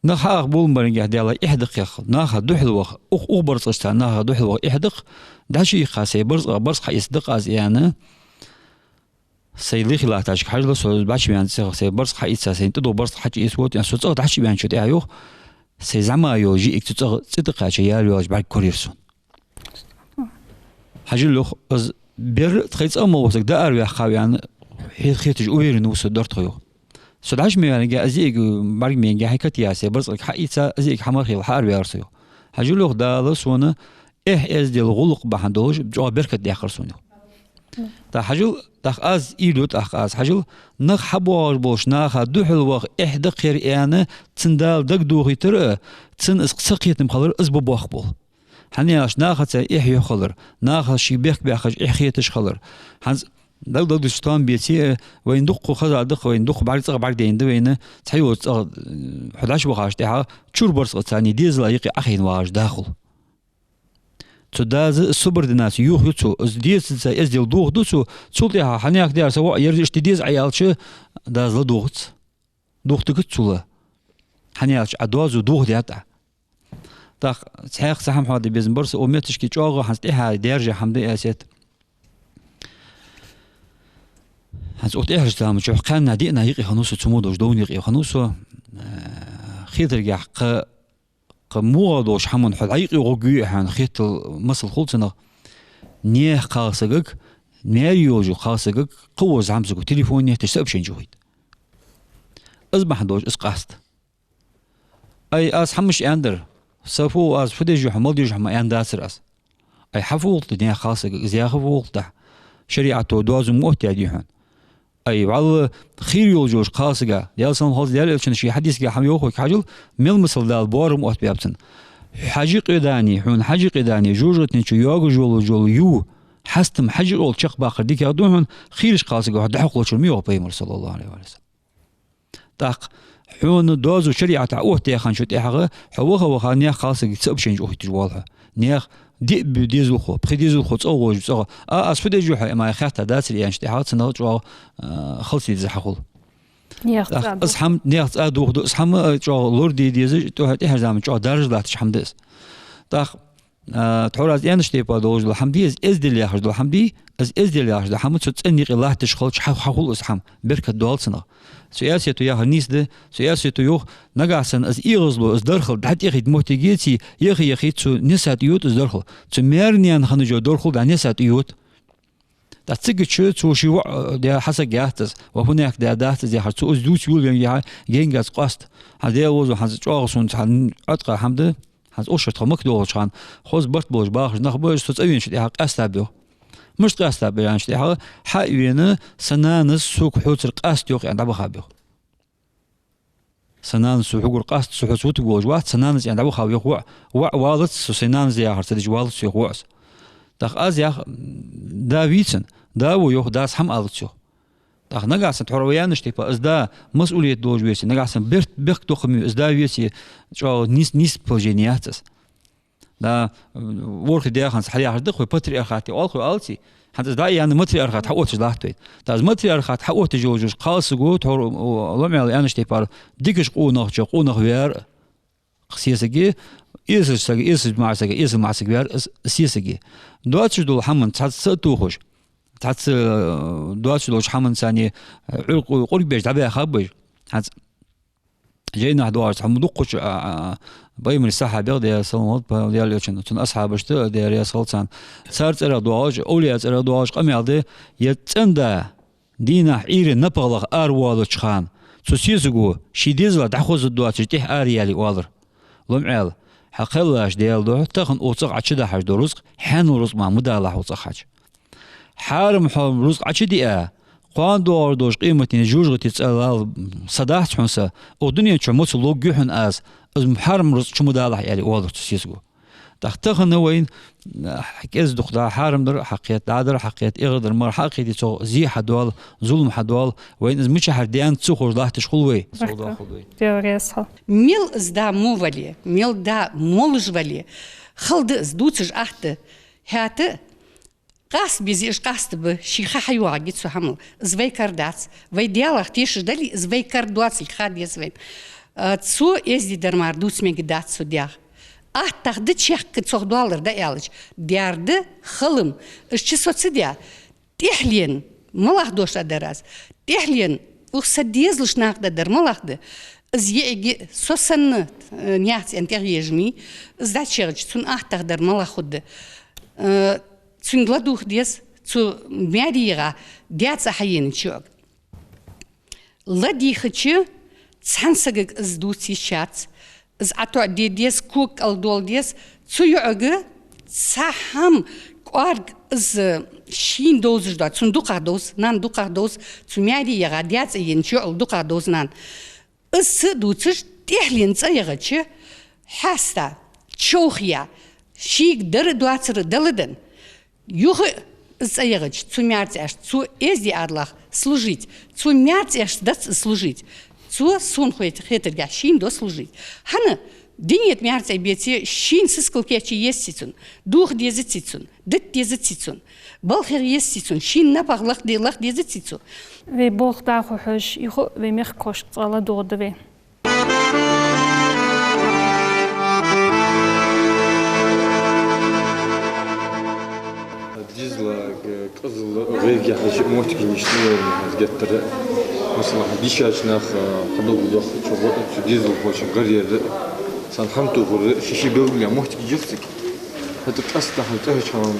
Нах хьаах болабаларгахьа, Даьла, эхь да-кх, наха духьалваха, укх, укх барзкъашца наха духьалваха эхь да-кх, дӀачуийккха сай барзкъа, барзкъа хьаэца да-кх аз аьнна. Сай лихи латтача хьажал, со бача ваьнна цӀагӀа сай барзкъа хьаийца, сайна тӀадувха барзкъа хьачуэца воат аьнна, со цӀагӀа дӀачувеначул тӀехьагӀа йоах, сай зӀамига йола йиӀиг цу цӀагӀа цӀи тӀакхаьча яле йолаш бӀаргагургьяр сона. Хьажал йоах, из бер тхоай цӀагӀа мел вола саг дӀаарабаьхка ва аьнна, хе-, хеташ уверен ва со, дар тхо йоах. Со дӀачу ма ваьннаргахьа, из йиӀиг бӀаргабайнаргахьа, хӀаьта а сай барзкъага хьаийца, из йиӀиг хьамара хила хьаарабаьлар со йоах. Хьажал йоах, Дала сона эхь, эздел, гӀулакх бахьан долаш чӀоагӀа беркат даьккхар сона йоах. ТӀаккха хьажал, тӀаккха аз уйла ю, тӀаккха аз хьажал, нах хьабоагӀаш болча наха духьалваха эхь да-кх ер аьнна, цун Дала дагадохийтар а, цунна из ца кхетам хилар, из ба боккха болх. ХӀана аьлча нахаца эхь йоах хилар, наха ший бехк баьккхача эхь хеташ хилар. ХӀанз даг-, дагадоагӀаш тоам беце а, вайна дукха хоза да-кх, вайна дукха бӀарг-, цӀагӀа бӀаргадайна да вайна, цхьайолча цӀагӀа, хьо дӀачубахача тӀехьагӀа чура барзкъаца царна дезала юкъе Ӏохайна вагӀаш дахул. Цу даза субординаци юха ю цо, из дезаца эздел дохаду цо, цул тӀехьагӀа хьанех дера са воӀ ерза иштта деза Ӏа аьлча, даза ладувгӀац. Духтагат цул а. ХӀана аьлча Ӏа доазув дохадаьд Ӏа. ТӀаккха цхьаькха цхьа хӀама хьоаде безам бар са, укх метташка чӀоагӀа хӀанз тӀехьа даьржа хӀама да эсет. ХӀанз укх тӀехьарча заман чухь кхаьннеи диъннеи юкъе хиннав со, цу мо долча довна юкъе хиннав со, э, хетаргахьа кхы, кхы мугӀа долча хӀаман хьо дӀаюкъе гӀоргья хьона хетал масал хул цунах. Наьха кхалсагага, маьре йолча кхалсагага, кхы волча зӀамсаго телефон етташ сообщени чу гӀуйт. Из бахьан долаш из къаст. Ай, аз хӀамаш аьннадар, са фу, аз фу деш я хьона, мала деш я хьона ма аьннадацар аз. Ай, хьафу гӀулакх да наьха кхалсага, из яха фу гӀулакх да? ШариӀато доазув ма оттадаьдий хьона. Ай, валлахӀи, хийра йолаш йолча кхалсага, Даьла салам хилда цунна, Даьла Элчано ший хьадисага хӀама йоах хьона, хьажал, мел масал дала боарам оттабаьб цунна. Хьажа къе дани, хьона хьажа къе дани, жожагӀатен чу йоагаш йолаш йола юв, хьастам хьажа къе йолча чакхбаккхар дикагӀа да хьона, хийрача кхалсага хьо дӀахьокхалучара, ма йоах пайхамара, саллаллахӀу Ӏалайхи ва саллам. ТӀаккха хьона доазув шариӀато оттаяьча тӀехьагӀа, хьо ваха-ваха наьха кхалсага цаӀ башенча ухийташ воал хьо. Наьха диъ бу-, дезалхо, пхи дезалхо цӀагӀа гӀожа цӀагӀа. А, аз фу деш я хьона, ма хетта дацар аьннача тӀехьагӀа, цунах чӀоагӀа, а, халцле деза хьахул. Наьха цӀа ду. Из хӀама наьха цӀа духаду, из хӀама, а, чӀоагӀа лораде деза, тӀехьа-, тӀехьарча заман чӀоагӀа даржа латташ хӀама да из. ТӀаккха А, тхьовра аз аьннача тайпара долаш дола хӀама дий, из эздел яхаш дола хӀама дий, из эздел яхаш дола хӀама цу цӀен юкъе латташ хилча хьа-, хьахул из хӀама, беркат доал цунах. Цу Аьсето яхар нийса да, цу Аьсето йоах, нагахьа санна из эгӀазло, из дархал дӀатӀехайта моттиг еце, яха-яхийта цу Несса тӀайода из дархал. Цу маьр-наьна хиннача дархал дӀа Несса тӀайода. ТӀаккха цига чу цо ший воӀ, э, де хьасаг яц из, ва хӀунех де дац из яхар, цо из дувца йолавенна яхьа, генгац къоаста. Хьа Даьла возу хьанца чӀоагӀа сунца хьа Ӏоткъа хӀама да, хьанца ушшар тхо Макка долча хана, хоза барт болаш бахаш нах ба, из со цӀавенача тӀехьа къаьстаб йоах. Мишта къаьстаб аьннача тӀехьа, хьа а вена, са нанас сога хьоцара къаста йоах аьнна дӀабахаб йоах. Са нанас со хьогара къаста, со хьоца вутаргволаш вац, са нанас аьнна дӀавахав йоах воӀ. ВоӀ валац со, сай нанас яхар ца дича валац со йоах воӀас. ТӀаккха аз йоах, да вий цун, да ва йоах, дас хӀама алац йоах. ТӀаккха нагахьа санна тхьовра вай аьннача тайпара, из да масъулият долаш веце, нагахьа санна берт бехк дохам ю, из да веце, чӀоагӀа нийс-, нийса положени яц из. Да, ворхӀе даь хӀанз хьаяхаш да-кх вай, патриархат оал-кх вай, алаций? ХӀанз из дӀа а яьнна, матриархат хьаотташ латт вай. Да, из матриархат хьаотташ йолаш йолча кхалсаго, тхьовра, о, ломъяьлла аьннача тайпара, дикача къонахчоа къонах ваьр сесаге, эсала сага, эсала маӀа сага, эсала маӀа сага ваьр из сесаге. Доацаш дола хӀаман цхьацца а тохаш, цхьацца, э, доацаш долча хӀаман царна, э, Ӏуйркъ-, къург беш дӀабаьхаб уж. ХӀанз жайнашка доагӀаш хӀама дукхача, а, а, пайхамара сахьабех, Даьла салам хилда, Даьла Элчанна, цун асхьабашта, Даьла раьза хилва царна, цар цӀерах доагӀаш, овлияй цӀерах доагӀаш къамаьл да, ер цӀен-да дийнахьа Ӏуйрийна напагӀа лаха аравоалача хана, цу сесаго ший дезалах дӀахозаргдоацаш тӀехьа араяле оалар. Ломъяьлла, хьа кхеллача Даьла духьа, тахан укх цӀагӀа Ӏочудахьаш дола рузкъ, хьанал рузкъа мара ма далахь укх цӀагӀа хьача. Хьарам хьо рузкъ Ӏочудиа, кхоана доагӀаш долча къематдийнахьа жожагӀате цӀа лала са дац хьона са, укх дунен чу моцал ловргья хьона аз, из хьарам рузкъ чу ма далахь, аьле оалар цу сесаго. ТӀаккха тахан вайна, а, кӀезига дукха да хьарам дар хьакхета, дӀадар хьакхета, эгӀадар мара хьакхетий, цох зе хьадоал, зулам хьадоал, вайна из мичахьара даьннад ца ховш латташ хул вай. Баркал. Сов да хул вай. Даьла раьза хилва. Мел из да мо вале, мел да молаш вале, хала да из, дувцаш атта. ХӀаьта къаста безе уж къаста ба, ший ха хьайоагӀаргья цу хӀамал. Из вай кара дац. Вай Даьлах тешаш дале, из вай кара доацилга ха деза вайна. А, цо эздий дар мара дувца мегаргдац цу даьх. АттагӀа да чехка цох доаллар дӀааьлча, даьр да хала-м. Уж чу со ца даь, тӀехьленна, малагӀа дош аргдар аз, тӀехьленна, укх са дезалашта накъадаргдар малагӀа да, из йиӀиг со санна, э, наьха цӀен тӀа езаш ма йий, из дӀачуяхача, цунна аттагӀа дар малагӀа хургда. Э, цунга ладувгӀа деза, цу маьре ягӀа даь цӀи хьаенача йоӀага. ЛадийгӀача цхьан сагага из дувца йиш яц, из ӀотоӀаде деза, кога кӀалдоала деза, цу йоӀага цхьа хӀама кӀоарга из шийна довзаш доацаш, цунна дукхагӀа довза, нанна дукхагӀа довза, цу маьре ягӀа даь цӀи енача йоӀал дукхагӀа довза нанна. Из ца дувцаш, тӀехьленна цӀа яхача, хьаста, човхаяь, шийга дар а доацар а далладенна, юха из цӀа яхача, цу маьр-цӀаьшта, цу эздий Ӏаьдалах служить, цу маьр-цӀаьшта дац из служить, цо, сона хет-, хетаргахьа, шийна до служить. ХӀана? Дунен тӀа маьр-цӀай беце, шийна сискал кийчъе езаций цунна, дувха дезаций цунна, дита дезаций цунна, балха езаций цунна, шийна напагӀа лаха де-, лаха дезаций цо. Вай болх дӀахо хьожаш, юха а вай мехкахошка цкъа ладувгӀаргда вай. Дезала, э, кӀезига гӀайгӀа хьажа моттигаш ништа вайна хӀанз геттара. Масала, дийшача наха, э, хьадоагӀа дохача гӀо-, цу дезалхочун гӀар яр, царна хӀама тохар, ший-ший белгалъяь моттигаш я цига. ХӀаьта къаьстта хьал тӀехьача хана, э,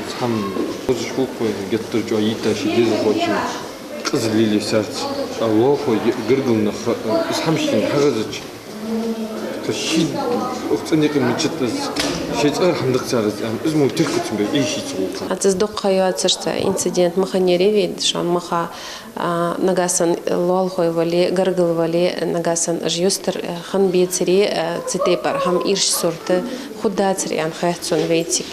из хӀама хозаш хул-кх вайна, геттара чӀоагӀа йита ший дезалхочун кӀезига лелае сарца. ТӀаккха лохой, гаргара нах, э, из хӀама шийна хьахезача, Ший укх цӀен юкъе мичад из, ший цӀагӀара хӀама даккхар из, ам, из мо тиркуцам бе, из ший цу гӀулакха. Аз из дукха ха йоацаш цхьа инцидент ма хиннаяр вай, шоана ма ха, а, нагахьсанна лоалахой вале, гаргара вале, нагахьсанна уж юстара, а, хинна бецаре, а, цу тайпара хӀама, ирча сурт хургдацар аьнна хет сона вайцига.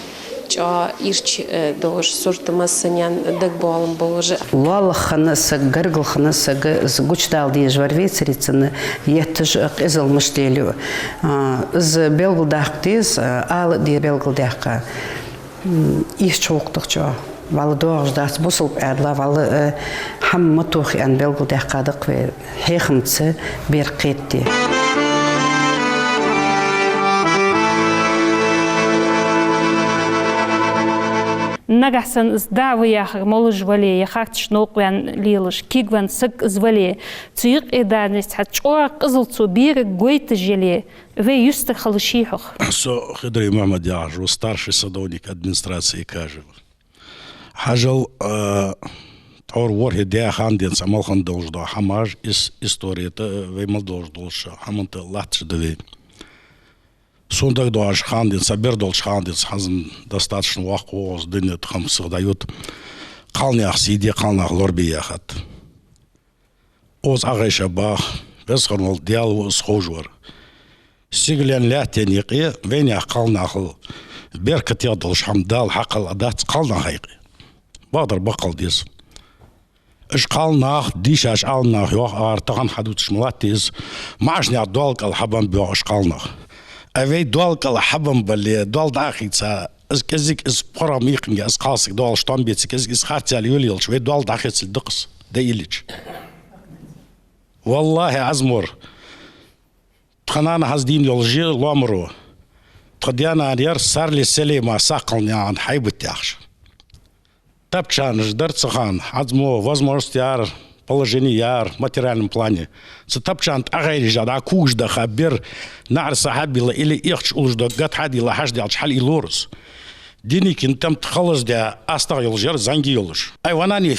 ЧӀоагӀа ирча, э, долаш сурт, массанена дагабоалам болаш. Лоалахана саг, гаргара хана саг, из гучадала дезаш вар вецаре цунна, етташ а къизал мишта лу. А, из белгалдаккха деза, а, ала де белгалдаьккха. М, ирча гӀулакх да-кх чӀоагӀа. Валла доагӀаш дац бусалба Ӏаьдала, валла, э, хӀама ма тоха аьнна белгалдаьккха да-кх вай. Хьехамца бер кхетаде. Нагахьсанна из дӀа ва яхар молаш вале, е харцача новкъа ваьнна лелаш, кегавенна саг из вале, цу юкъе даьннача цхьа чӀоагӀа къизал цо берага гойташ яле, вай юстара хила йиш я-кх. Со Хидрий Мухьмад яхаш ва, старший садовник администрации Кажева. Хьажал, а, тхьовра ворхӀе даь хана денз цхьа мел хинна долаш дола хӀамаш, ис-, история тӀа, а, вай мел долаш долча хӀаман тӀа латташ да вай. Сона дагадоагӀаш хана денз, са бер долча хана денз, хӀанз достаточно воккха ва укхаза, дунен тӀа хӀама сиха дӀайода. Кхалнаха сий де, кхалнах лорабе яхад. Укхаза Ӏохайша баха, Веза хинна вола Даьла ва из ховш вар. Сигален лаьттан юкъе вайнаьха кхалнахал беркатех долаш хӀама Дала хьакхелла дац кхалнаха юкъе. Бакъдар баккхал деза. Уж кхалнах, дийшача Ӏаламнаха йоах, ара тахан хьадувцаш ма латт из, маӀача наьха доал кӀал хьабеннаб йоах уж кхалнах. А вай доал кӀал хьабенна бале, доал дӀа а хийца, из кӀезига, из пхьорагӀа мекханга, из кхалсаг доалаш тӀом беце, кӀезига из харцаяле йолаелча, вай доал дӀахецалга да-кх из, да иллича. Валлахьи, Ӏазмор, тха нана хӀанз дийна йола же лоамаро, тха даь-нана яр Сарли Салейма, Сакхалнаькъан Хьайбат яхаш. Тапчанаш дар цу хана, хӀанз мо возможность яр, положени яр, материальном плане. Цу тапчан тӀа гӀайрижа дӀа когаш даха бер наӀар сахьаб йилла или эхача уллаш дог гатхьа а дилла хьажа даьлча хьал и лорус. Деникин тӀем тӀа халаздаь астагӀа йолаш яр, зӀамига йолаш. Ай, ва нани,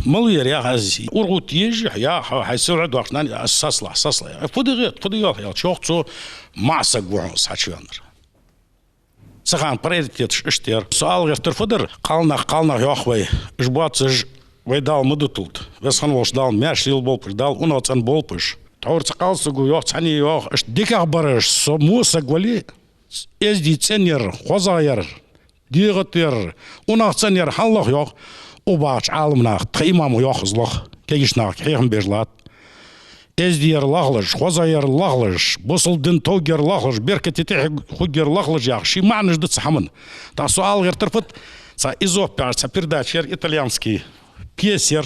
мала вера яха аз, ургӀут ежа, яха, хьай севгӀа дохаш, нани, аз сасла, сасла. Ай, фу да гӀет, фу да йоах, яьлча йоах цо, маӀа саг ва хьона из хьачувеннар. Цу хана приоритеташ иштта яр. Со ала гӀертар фу дар, кхалнах, кхалнах йоах вай. Уж боацаш вай Дала ма дуталда. Веза хинна волча Дала маьрша лелаболба уж, Дала унахцӀенболба уж. Тхьовра цхьа кхалсаго йоах, цхьанне йоах, иштта дикагӀа бараш, со мо саг вале, эздий цӀен яр, хозагӀа яр, дегӀа тӀа яр, унахцӀенъяр хьаллах йоах, укх бахача Ӏаламнаха, тха имамо йоах из лоха, кегийча нахага хьехам беш латт. Эздий яр лахлаш, хозагӀа яр лахлаш, бусалба дина товргъяр лахлаш, беркате тӀехьа хургъяр лахлаш яха ший маӀанаш да цу хӀаман. ТӀаккха со ала гӀертар фуд, цхьа Изопа яхаш цхьа передача яр, итальянский пьеса яр.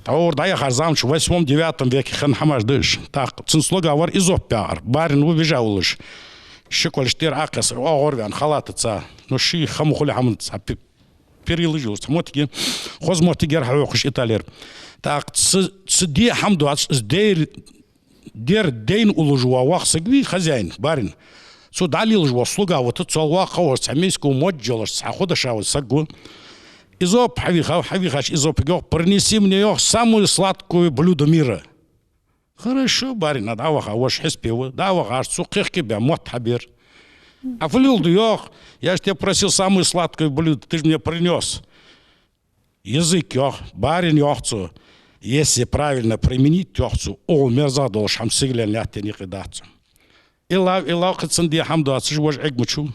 ТӀаккха укхаза дӀаяхача заман чу восьмом-девятом веке хинна хӀамаш да уж. ТӀаккха цун слуга вар Изопа яхар, барин ва вижа уллаш. Ши колаш тӀера Ӏокхессар, оагӀорваьнна халатаца, ну, ший хӀама хуле хӀаман цхьа пи-, перилаш йолаш цхьа моттиг я, хоза моттиг яр хьахьокхаш Италера. ТӀаккха цу, цу де хӀама доацаш, из дер, дер дайна уллаш вола воккха саг вий, хозяин, барин. Цо дӀалелаш вола слуга вита, цул воккха волаш, цхьа миска модж йолаш, цхьа худашагӀа саг ва. Изопа хьавийхав, хьавийхача Изопага йоах: «Принеси мне, — йоах, — самое сладкое блюдо мира». «Хорошо, барин», — аьнна, дӀаваха, вож хьисапе ва. ДӀавахача цо кхехкабаь мотт хьабир. «А фу леладу, — йоах, — я же тебя просил самое сладкое блюдо, ты же мне принёс». «Язык, — йоах, — барин, — йоах цо, — если правильно применить, — йоах цо, — укхул мерзагӀа долаш хӀама сигален лаьттан юкъе дац». Иллав, иллав, кхы цун де хӀама доацаш вож Ӏергмачу.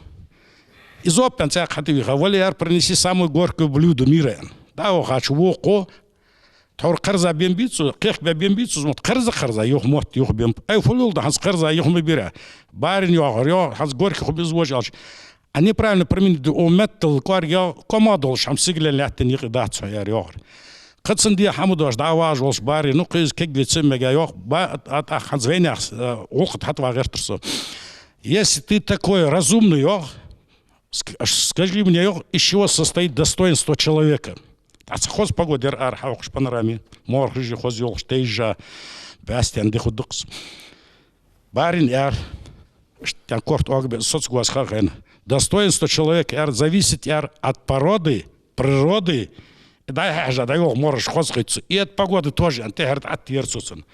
Изопа цӀаькха хьатӀавийха: «Вале, — аьлар, — принеси самое горькое блюдо мира», — аьнна. ДӀавахача вокхо, тхьовра кхерза беннабий цо, кхехкабаь беннабий цо из мотт, кхерза-кхерза юха мотт юха беннаб. «Ай, фу леладу хӀанз кхерза юха ма бира, барин, — йоахар, — йоах, — хӀанз горький хургба из вож», — аьлча. «А неправильно применить ду, укх меттала кӀоарга, йоах, кома долаш хӀама сигален лаьттан юкъе дац хьона», — аьлар йоахар. Кхы цун де хӀама доацаш дӀавахаш волча барино, кхы из кегавеце мега йоах, ба-, а, тӀаккха хӀанз вайнаьха, а, гӀулакха тӀа хьатӀаваха гӀертар со. «Если ты такой разумный, — йоах, — ск-, скажи мне, — йоах, — из чего состоит достоинство человека?» ТӀаккха цхьа хоза погода яр ара хьахьокхаш панораме. МорхӀаш хоза йолхаш тайжа, бӀаьстенна ди хургда-кх из. Барин аьлар, иштта корта оагабе, соцагӀа ха а хайна: «Достоинство человека, — аьлар, — зависит, — аьлар, — от породы, природы». ДӀа-хьа хьежа дӀайолх морхӀаш хоза хийтта цо. «И от погоды тоже», — аьнна, тӀехьара тӀа Ӏоттаяр цо цунна.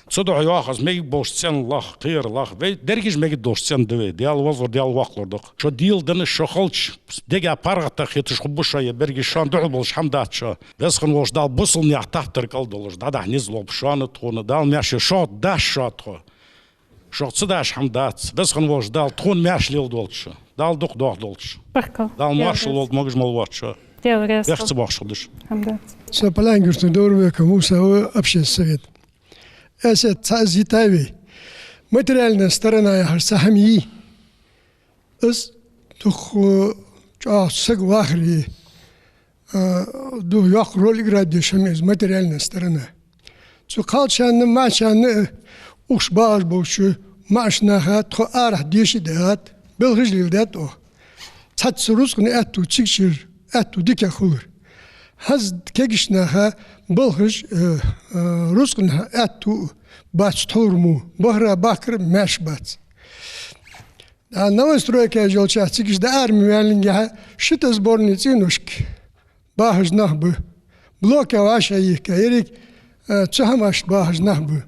Цудухьа йоах аз, мегаргболаш цӀен лаха, кхера лаха. Вай дерригаш мегаргдолаш цӀена да вай. Даьла вазлур, Даьла воккхалур да-кх. Шо дийла дина, шо хилча, дега паргӀата хеташ хургба шоай берригаш, шоана духьал болаш хӀама дац шо. Веза хинна волча Дала бусалба наьха таттар кӀал долаш, дӀадахьа низ лулба шоана, тхона. Дала маьрша, шох даш шо тхо. Шох ца даш хӀама дац. Веза хинна волча Дала тхона маьрша леладолда шо. Дала дукха дохадолда шо. Баркал. Дала моаршал лолда могаш-малаш воацачоа. Даьла раьза хилва. Вехца бохаш хилда шо. ХӀама дац. Со Палангерта Дорбека Муса ва, общественный совет. Эсет цхьа из йитай вай. Материальная сторона яхаш цхьа хӀама йий. Из дукха чӀоагӀа саг вахаре, а, дукха йоккха роль играть деш хӀама я из материальная сторона. Цу кхалчарна, маӀачарна, укх багӀаш болча маӀача наха тхо арахьа деша а даьгӀад, белхаш а леладаьд оаха. Цхьацца рузкъан аьттув цига чура, аьттув дикагӀа хулар. ХӀанз кегийча наха белхаш, э, э, рузкъан аьттув бац тховр мо, бахара бахкар маьрша бац. А новостройкаш йолча цига дӀаараме ваьннилгахьа, шийтта сборни цӀеношка бахаш нах ба. Блока вӀашагӀъехка, еррига, э, цу хӀамашта бахаш нах ба.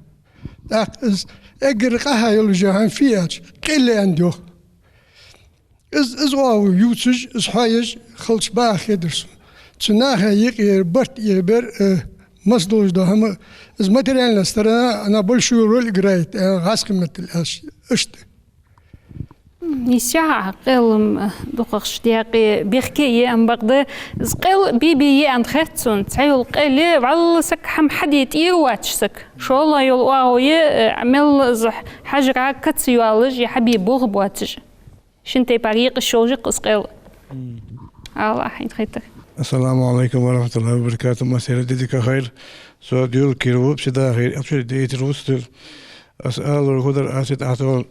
ТӀаккха из эггара къахьа йолаш я хӀама фу я аьлча, къел я аьнна йоах. Из, из оаха ювцаш, из хьоаеш хилча бакъахьа хетар сона. Цу наха юкъера барт а бер, э, масса долаш дола хӀама, из материальная сторона, она большую роль играет, э, гӀазкхий меттала аьлча, иштта. Нийса я, къел-м дукхагӀа даькъе, бехке я, ам бакъда, из къел бе-бе я аьнна хет сона, цхьайола къел я, вӀалла саг хӀама хьаде тӀера воацаш саг. ШоллагӀа йола оагӀув я, э, мел из хьажара каца йоалаш, е хьабе болх боацаш. Шин тайпара екъаш йолаш я-кх из къел. Аллахь хьайна хетар. Ассаламу Ӏалайкум ва рахьматуллахӀи ва баракатухӀ. Массайолча ди дика, хайр. Со Дюлкир ва, псидахир, апшир дейтар вустар. Ас алар хӀудар асит ахтол.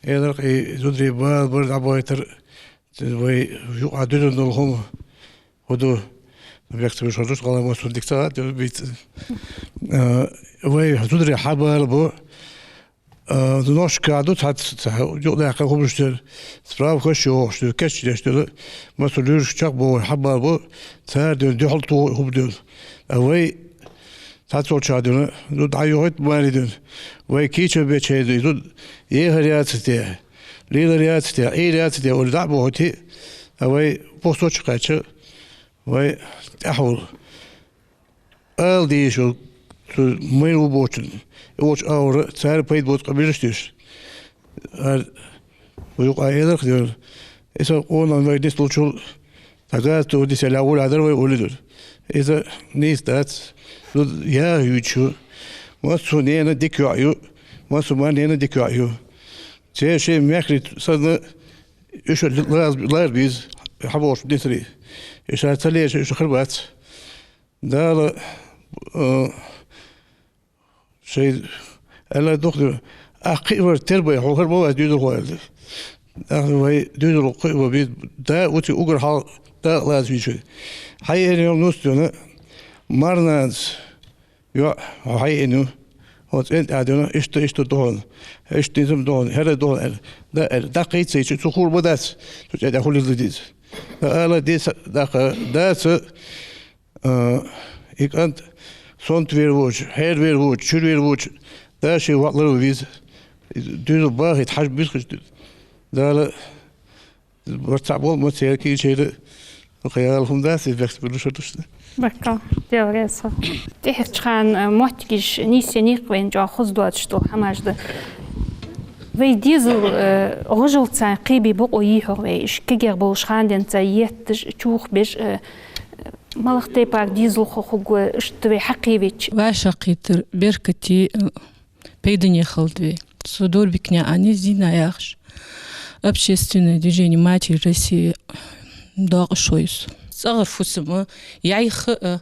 Элар кхий зудрий бал бар дӀабайтар. Вай юкъа дуьзна дола хӀама хӀу ду? Бехк ца беш хӀордуш, гӀалгӀай массо дика ца гӀад, бийц. А, вай зудрий хьабала бу. А, нохчашка ду цхьацца, цхьа юкъ-наькъа хӀумаш дар, справкаш йохаш дар, кечдеш дар, масса луьраш чакхбовлар хьабала бу, цар ден дуьхьал тоху хӀума дар. А вай цхьаццалча дена, ну, дӀайохийта маре дена. Вай кийча бечай ду, зуда ехар яц те, лелар яц те, Ӏийр яц те, ола дӀа а бохийте, а вай бохсоча кхаьча, вай тӀехьавола. Ала дийша, цу майра ву бочун, и волча агӀора цар пайда боц къамелаш деш. Ар ву юкъа эларх дер. Иса къонан вай дис лучул, тагаз ту дис аля уля дар вай улидур. Иса нийса дац, ну, я ючу. Массу нена дик йоӀ ю, массу ма нена дик йоӀ ю. Церши мехри санна, уьш лаз-, лар биз, хьаболуш дисри. Иша ца леша, иша хир бац. Дала, э, шай, Алла духнар, ахь кхиъ вар тер бай, хьо хир ма вац дуьйцурхой аьлла. Ахь вай дуьйцурхо кхиъ ва, би да уци угар хьал да лаз вичи. Хьай эр йом нус дона, марнанц, йо, хьо хьай эр ю. Хьо цӀен тӀа дона, иштта, иштта дохун, иштта низам дохун, хӀера дохун, эр. Да, эр, даккхийца, цу хур ма дац, цу цӀен тӀа хулизла диз. Да, Алла, диса, даккха, даца, А, и кӀант сонта вер воч, хьер вер воч, чуьра вер воч, да ший ваӀлар ву виза. Дуьза бахийта хьажа бисхаш ду. Дала барт цхьаъ бол, ма церкийчера, кхаял хӀума дац, и бехк бирла шардушна. Баркал, Даьла раьза хилва. ТӀехьарча хана, э, моттигаш нийсъеннай-кх вайна, чӀоагӀа хоза доацаш дола хӀамаш да. Вай дезал, э, гӀожалца кхебе бокъо йий хьогӀ вай, уж кегий болаш хана денз етташ, чухбеш, э, малагӀа тайпара дезалхо хургва иштта вай хьакхевича? ВӀашагӀкхетар беркате, э, пайдане хилда вай. Со Дорбикнаькъан Зина яхаш, общественное движение «Матерь России» доакъашхо я со. ЦӀагӀара фусам яьха а,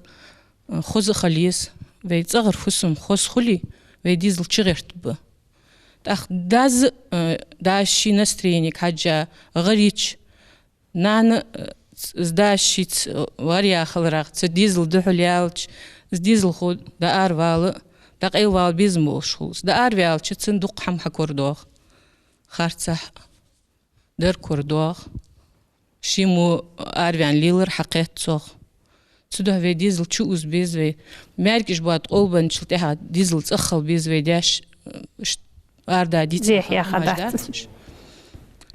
э, хоза а хила еза. Вай цӀагӀара фусам хоза хуле, вай дезал чугӀертаргба. ТӀаккха дас, э, дас ший настроенига хьежжа гӀар йича, нана, э, ц-, дас шийца, э, варъяь хиларах, цу дезала духьал яьлча, из дезалхо дӀааравала, дӀакъайлавала безам болаш хул из. ДӀаараваьлча, цунна дукха хӀама хьакорадоагӀа. Харцахьа дар корадоагӀа. Ший мо араваьнна лелар хьакхет цох. Цудухьа вай дезал чу уза беза вай. МаьркӀаж боад къовлабенначул тӀехьагӀа дезал цӀагӀа хила беза вай даьша, э, ишт-, арда диц. Зехьа яха хӀамаш дац. Дац уж.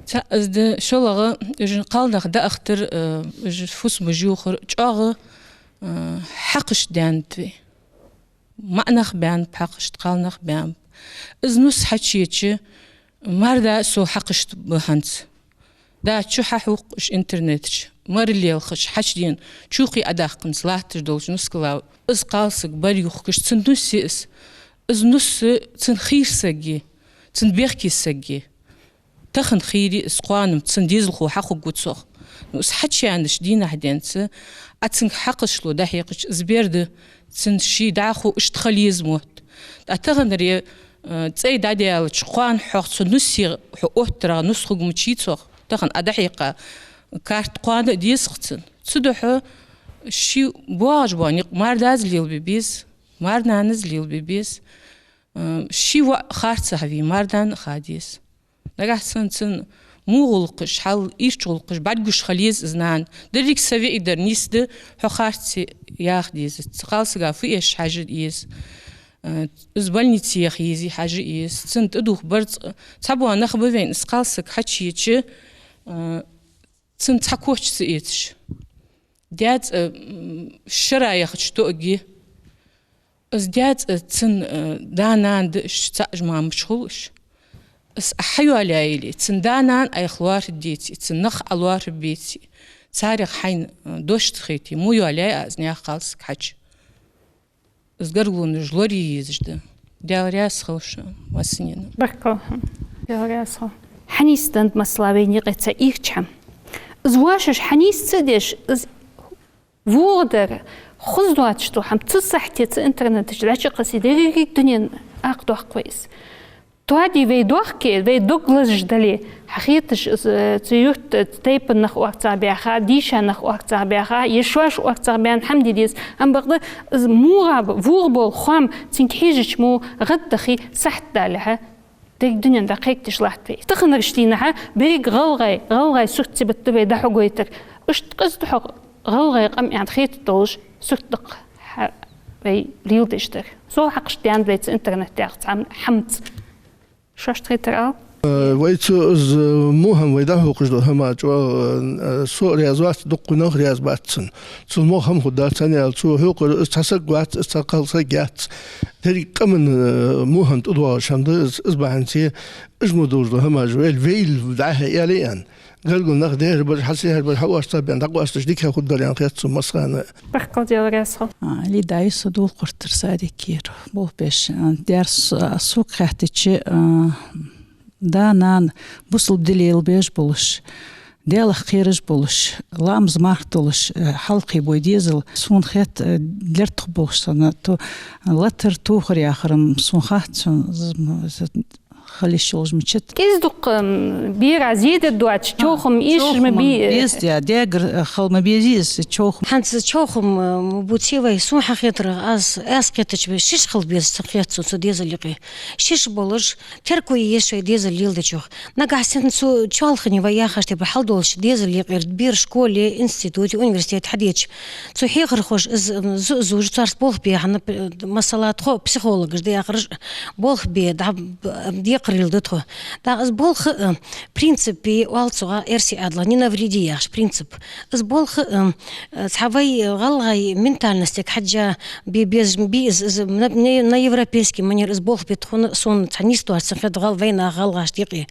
Ца из да шоллагӀа, уж кхалнах даахтар, э, уж фусамаш йохар чӀоагӀа, э, хьакхашта даьннад вай. МаӀа нах баьннаб хьакхашта, кхалнах баьннаб. Из нус хьачуеча, марда со хьакхашта ба хӀанз. Да, чу хьахьокх уж интернета чу. Мара лелхаш, хьачудена, чу кхы а даьккханза латташ долча нускала. Из кхалсаг бар юхкаш, цун нус я из. Из нус цун хийра саг я, цун бехке саг я. Тахан хийра я из, кхоана-м цун дезалхо хьахургва цох. Ну, из хьачуеннача дийнахьа денз, Ӏа цунга хьакхашло дӀахьекхача, из бер да, цун ший дӀахо иштта хила еза мотт. ТӀаккха таханара, э, цӀай дӀадаьлча, кхоана хьох цу нусе хьо оттарах нус хургвац цох. Тахан Ӏа дӀахьекха карт кхоана а деза-кх цунна. Цудухьа ший боагӀаш бола никъ мардас лелабе беза, марнанас лелабе беза. Э, ший воӀ харцахьа вий, мардан а ха деза. Нагахьа санна цунна во гӀулакхаш, хьал ийрча гӀулакхаш бӀаргагуш хила еза из нана. Деррига са виъ дар нийса да, хьо харц я яха деза. Цу кхалсага фу эш хьажа еза. Э, из больнице яха езий хьажа еза. Цунна тӀадувха барзкъа. Цхьабола нах ба вайна, из кхалсаг хьачуеча, э, цунна цхьа коч ца эцаш. ДаьцӀа, м, шера яхача тоъаги. Из даьцӀа цун, э, да-нана да уж, цаӀ уж мамаш хул уж. Из Ӏа хьайоалаяьле, цун да-нана Ӏайха лоархӀаргдеце, цун нах Ӏа лоархӀаргбеце, царех хьайна, э, дош ца хете, во йоалаяьй Ӏа из наьха кхалсаг хьачу. Из гаргалонаш лорае езаш да. Даьла раьза хилва шоана массанена. Баркал. Даьла раьза хилва. Хьанийсденнад, масала, вайна юкъе цхьа ийрча хӀама. Из вӀаший хьанийсдеш, из вогӀа дар, хоза доацаш дола хӀама цу сахьте цу интернета чу дӀачукхессача, деррига дунен акха доаккх вай из. Тоаде вай дохке, вай дог лазаш дале, хьа хеташ из, э, цу юрта, э, тайпан нах орцагӀбаьха, дийша нах орцагӀбаьха, е шоаш орцагӀбаьнна хӀама де деза. Ам бакъда из мугӀа б-, вогӀа бола хоам цунга хьежача мо гӀаддахе, сахьат далехьа, деррига дунен дӀакхайкадеш латт вай. Таханарча дийнахьа берригаш гӀалгӀай, гӀалгӀай сурт сибат да вай дӀахьогойтар. Иштта къиза да хьо гӀалгӀай къам аьнна хеташ долаш сурт да-кх хьа вай леладеш дар. Со хьакхашта даьннад вай цу интернета тӀа цхьа хӀамаца. Шоашта хетар ала? Э, вай цу из, э, во хӀама вай дӀахьокхаш дола хӀама чӀоагӀа, э, со а раьза вац, дуккха нах а раьза бац цунна. Цул мох хӀама хургдац, хӀана аьлча цо хьокхар из цхьа саг вац, из цхьа кхалсаг яц. Деррига къаман, э, во хӀама тӀадоагӀаш хӀама да из, из бахьанце, уж мо долаш дола хӀамаш вай, вай дӀа-хьа аьле аьнна. Гаргара нах дехьара бар, хьасехьара бар, хьаоастабаьнна дӀакъоасташ дика хургдар аьнна хет сона массахана. Баркал, Даьла раьза хилва. А, Лида, из со Долакх-Юртара Садикера болх беш. А, дерс, а, сога хаьттача, а, да-нана бусалба ди лелабеш болаш, Даьлах кхераш болаш, ламаз-марха долаш, а, хьалкхебой дезал, сона хет, а, лерттах болаш санна, то, латар, тохар яхар-м сона хац, сона з-, м-, з-, хила йиш йолаш ма дац. Из дукха, м, бера зе дергдоацаш, а, човхам эшаш ма човхам бий. Беза, даьгара, э, хила ма безий из човхам. ХӀанз човхам, э, ма бувце вай, сона хьахетарах, аз, аз кхетача бе, шиш хила беза, ца хет сона цу дезала юкъе. Шиш болаш, терко е еза шоай дезал леладечох. Нагахьа санна цу чоалхане вай яхаш тайпара хьал долаш дезала юкъера бераш школе, институте, университете хьадеча, цу хьехархоша из, м, зу-, зувш царца болх бе хьа, нап-, масала, тхо психологаш да яхараш, болх бе, дӀа-, б-, декхарийла да тхо. ТӀаккха из болх, э, принципе, оал цох эрсий Ӏаьдалах «не навреди» яхаш принцип. Из болх, э, э, цхьа вай, э, гӀалгӀай ментальностега хьежжа бе безаш ма бий из, из на, не, на европейский манер из болх бе тхона, сона цхьа нийса доацаш ца хет гӀал-, вайнаха, гӀалгӀашта юкъе.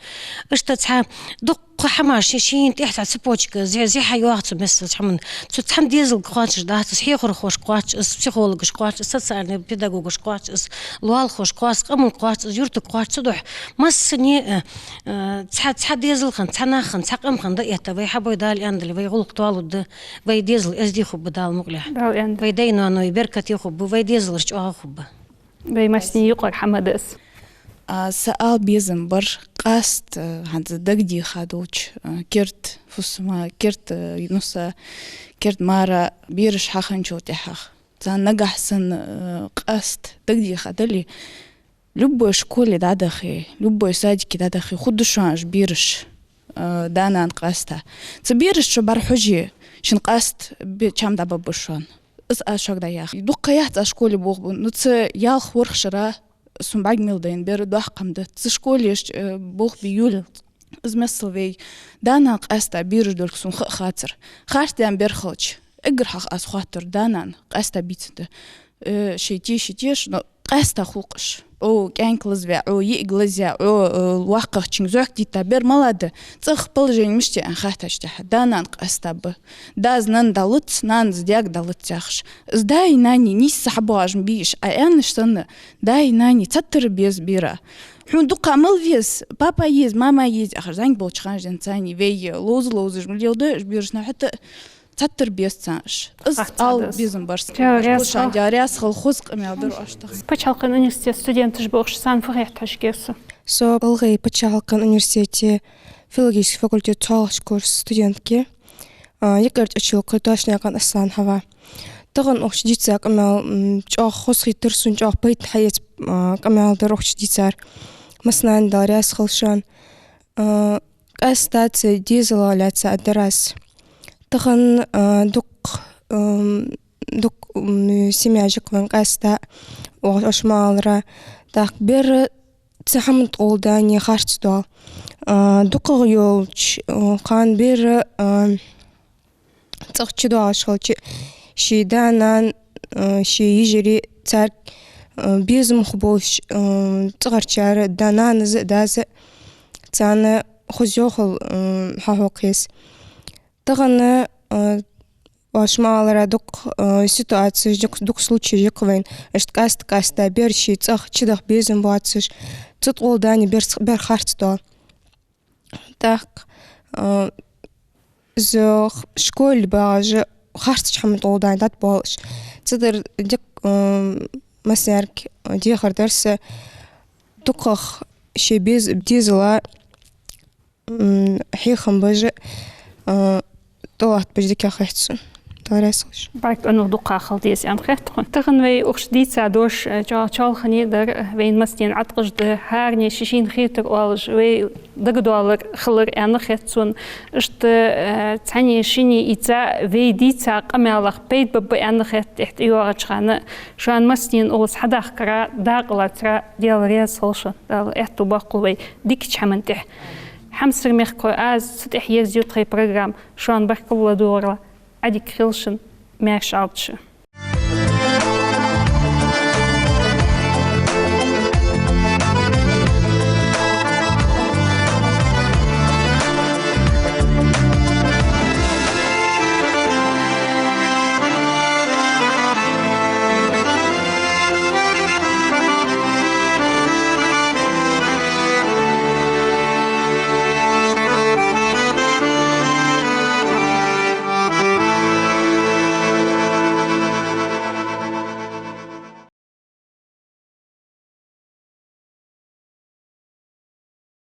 Иштта цхьа дукха Кхы хӀамаш ши-, шийна тӀехьа цхьа цепочка, зе-, зе хьайоагӀа цу миссел цхьа хӀаман. Цу цхьан дезалга кхоачаш дац из, хьехархошка кхоач из, психологашка кхоач из, социальный педагогашка кхоач из, лоалахошка кхоач, къаманга кхоач из, юртага кхоач, цудухьа массане, э, э, цхьа, цхьа дезал хинна, цхьа нах хинна, цхьа къам хинна да этта, вай хьабой Дала аьннадале, вай гӀулакх тоалургда, вай дезал эздий хургба Дала мукъалехь. Дала аьннадале. Вай дай-ноаной беркате хургба, вай дезалаш чӀоагӀа хургба. Вай массане юкъара хӀама да из. А, са ала безам бар, къаьстта, хӀанз дагадеха долча, а, керда фусама, керда, а, нуса, керда мара бераш хьахинначул тӀехьагӀа. Царна нагахьа санна, а, къаьстта дагадеха дале, любой школе дӀадахе, любой садике дӀадахе, хургда шоана уж бераш, а, да-нана къаьстта. Цу берашта шо бӀарахьоже, шун къаьстта бе-, чам дӀабаргба шоана. Из аз шуга дӀаяхар. Дукха ха яц аз школе болх бу. Ну, цу ялх ворхӀ шера сона бӀарг мел дайна бер доккха хӀама да. Цу школе, э, болх бе йолалца. Из миссел вай да-нана къаьстта бераш долга сона ха а хацар. Харц даьнна бер хилча, эггара хьалха аз хоаттар да-нана къаьстта бийцад. Э, шоай теша, шоай теша, но къаьстта хул-кх уж. Ӏо кӀаьнк лазаваь, Ӏо йиӀиг лазаяь, Ӏо, э, воккхагӀчунга зӀок дитта бер малагӀа да, цӀагӀа положени мишта я аьнна хаьттача тӀехьа, да-нана къаьстта ба. Дас нанна дӀалуц, нанас даьга дӀалуц яхаш. Из даи нанеи нийсса хьабоагӀаш ма бий уж, Ӏа аьннача санна, даи нанеи цхьатарра беза бера. Хьона дукха мала веза, папа еза, мама еза, яхаш, зӀамига болча ханашка денз царна вай ловза-ловзаш ма леладу уж бераш, но хӀаьта а цхьатарра беза царна уж. Из ала безам бар са. Даьла раьза хилва. Даьла раьза хилва, хоза къамаьл дар оаш тахан. Паччахьалкхен университета студенташ ба, укхаза царна фу хет хьожаргья со? Со ГӀалгӀай паччахьалкхен университете филологически факультета цхьоалагӀча курса студентка я. А, Йикъарча Ачалкхий Тошнаькъан Аслан-Хьава. Тахан укхаза дийца къамаьл, м, чӀоагӀа хоза хийтар сона, чӀоагӀа пайда хьаэца, а, къамаьл дар укхаза дийцар. Массанена Даьла раьза хилва шоана. А, къаьстта цу дезалах лаьца а дар аз. Тахан, а, дукха, м, дукха, м, семьяш я-кх вайна къаьстта, оаш ма аллара. ТӀаккха бер цу хӀаман тӀагӀолла дани харц доал. А, дукхагӀа йолча, а, хана бер, а, цӀагӀа чудоагӀаш хилча, ший да-нана, а, ший йижарий, царга, а, безам хургболаш, а, цӀагӀарчар, да-нанас а, дас а, царна хоза йохал, а, хьахьокха еза. Тахан, а, оаш ма аллара, дукха, а, ситуацеш, дукха, дукха случаеш я-кх вайна. Иштта къаьстта-къаьстта бер ший цӀагӀа чудаха безам боацаш, цу тӀагӀолла дани бер, бер харц доал. ТӀаккха, а, из х-, школе багӀаш харцача хӀаман тӀагӀолла дани дӀатӀабоалаш. Цудухьа дика, а, массанега дехар дар са, дукхагӀа шоай беза-, дезала, м, хьехам беш, а, тӀалаттабеш дикагӀа хет сона. Даьла раьза хилва шоана. БӀарг къонах дукха хила деза аьнна хет тхона. Тахан вай укхаза дийца дош, э, чо-, чоалхане дар, э, вайна массанена Ӏаткъаш да, хӀаране ший-шийна хетар оалаш, вай дагадоалар хилар аьнна хет сона. Иштта, э, цхьанне-шинне ийца, вай дийца къамаьлах пайда бергба аьнна хет, тӀехьа тӀайоагӀача хана. Шоана массанена укхаза хьадахкара, дакъа лацара Даьла раьза хилва шоана. Дала аьттув боаккхалба вай дикача хӀаман тӀа. Хьамсара мехкахой, аз цу тӀа еза я тхоай программа. Шоана баркал ладувгӀарал. Ӏадика хийла шун, маьрша Ӏалда шо.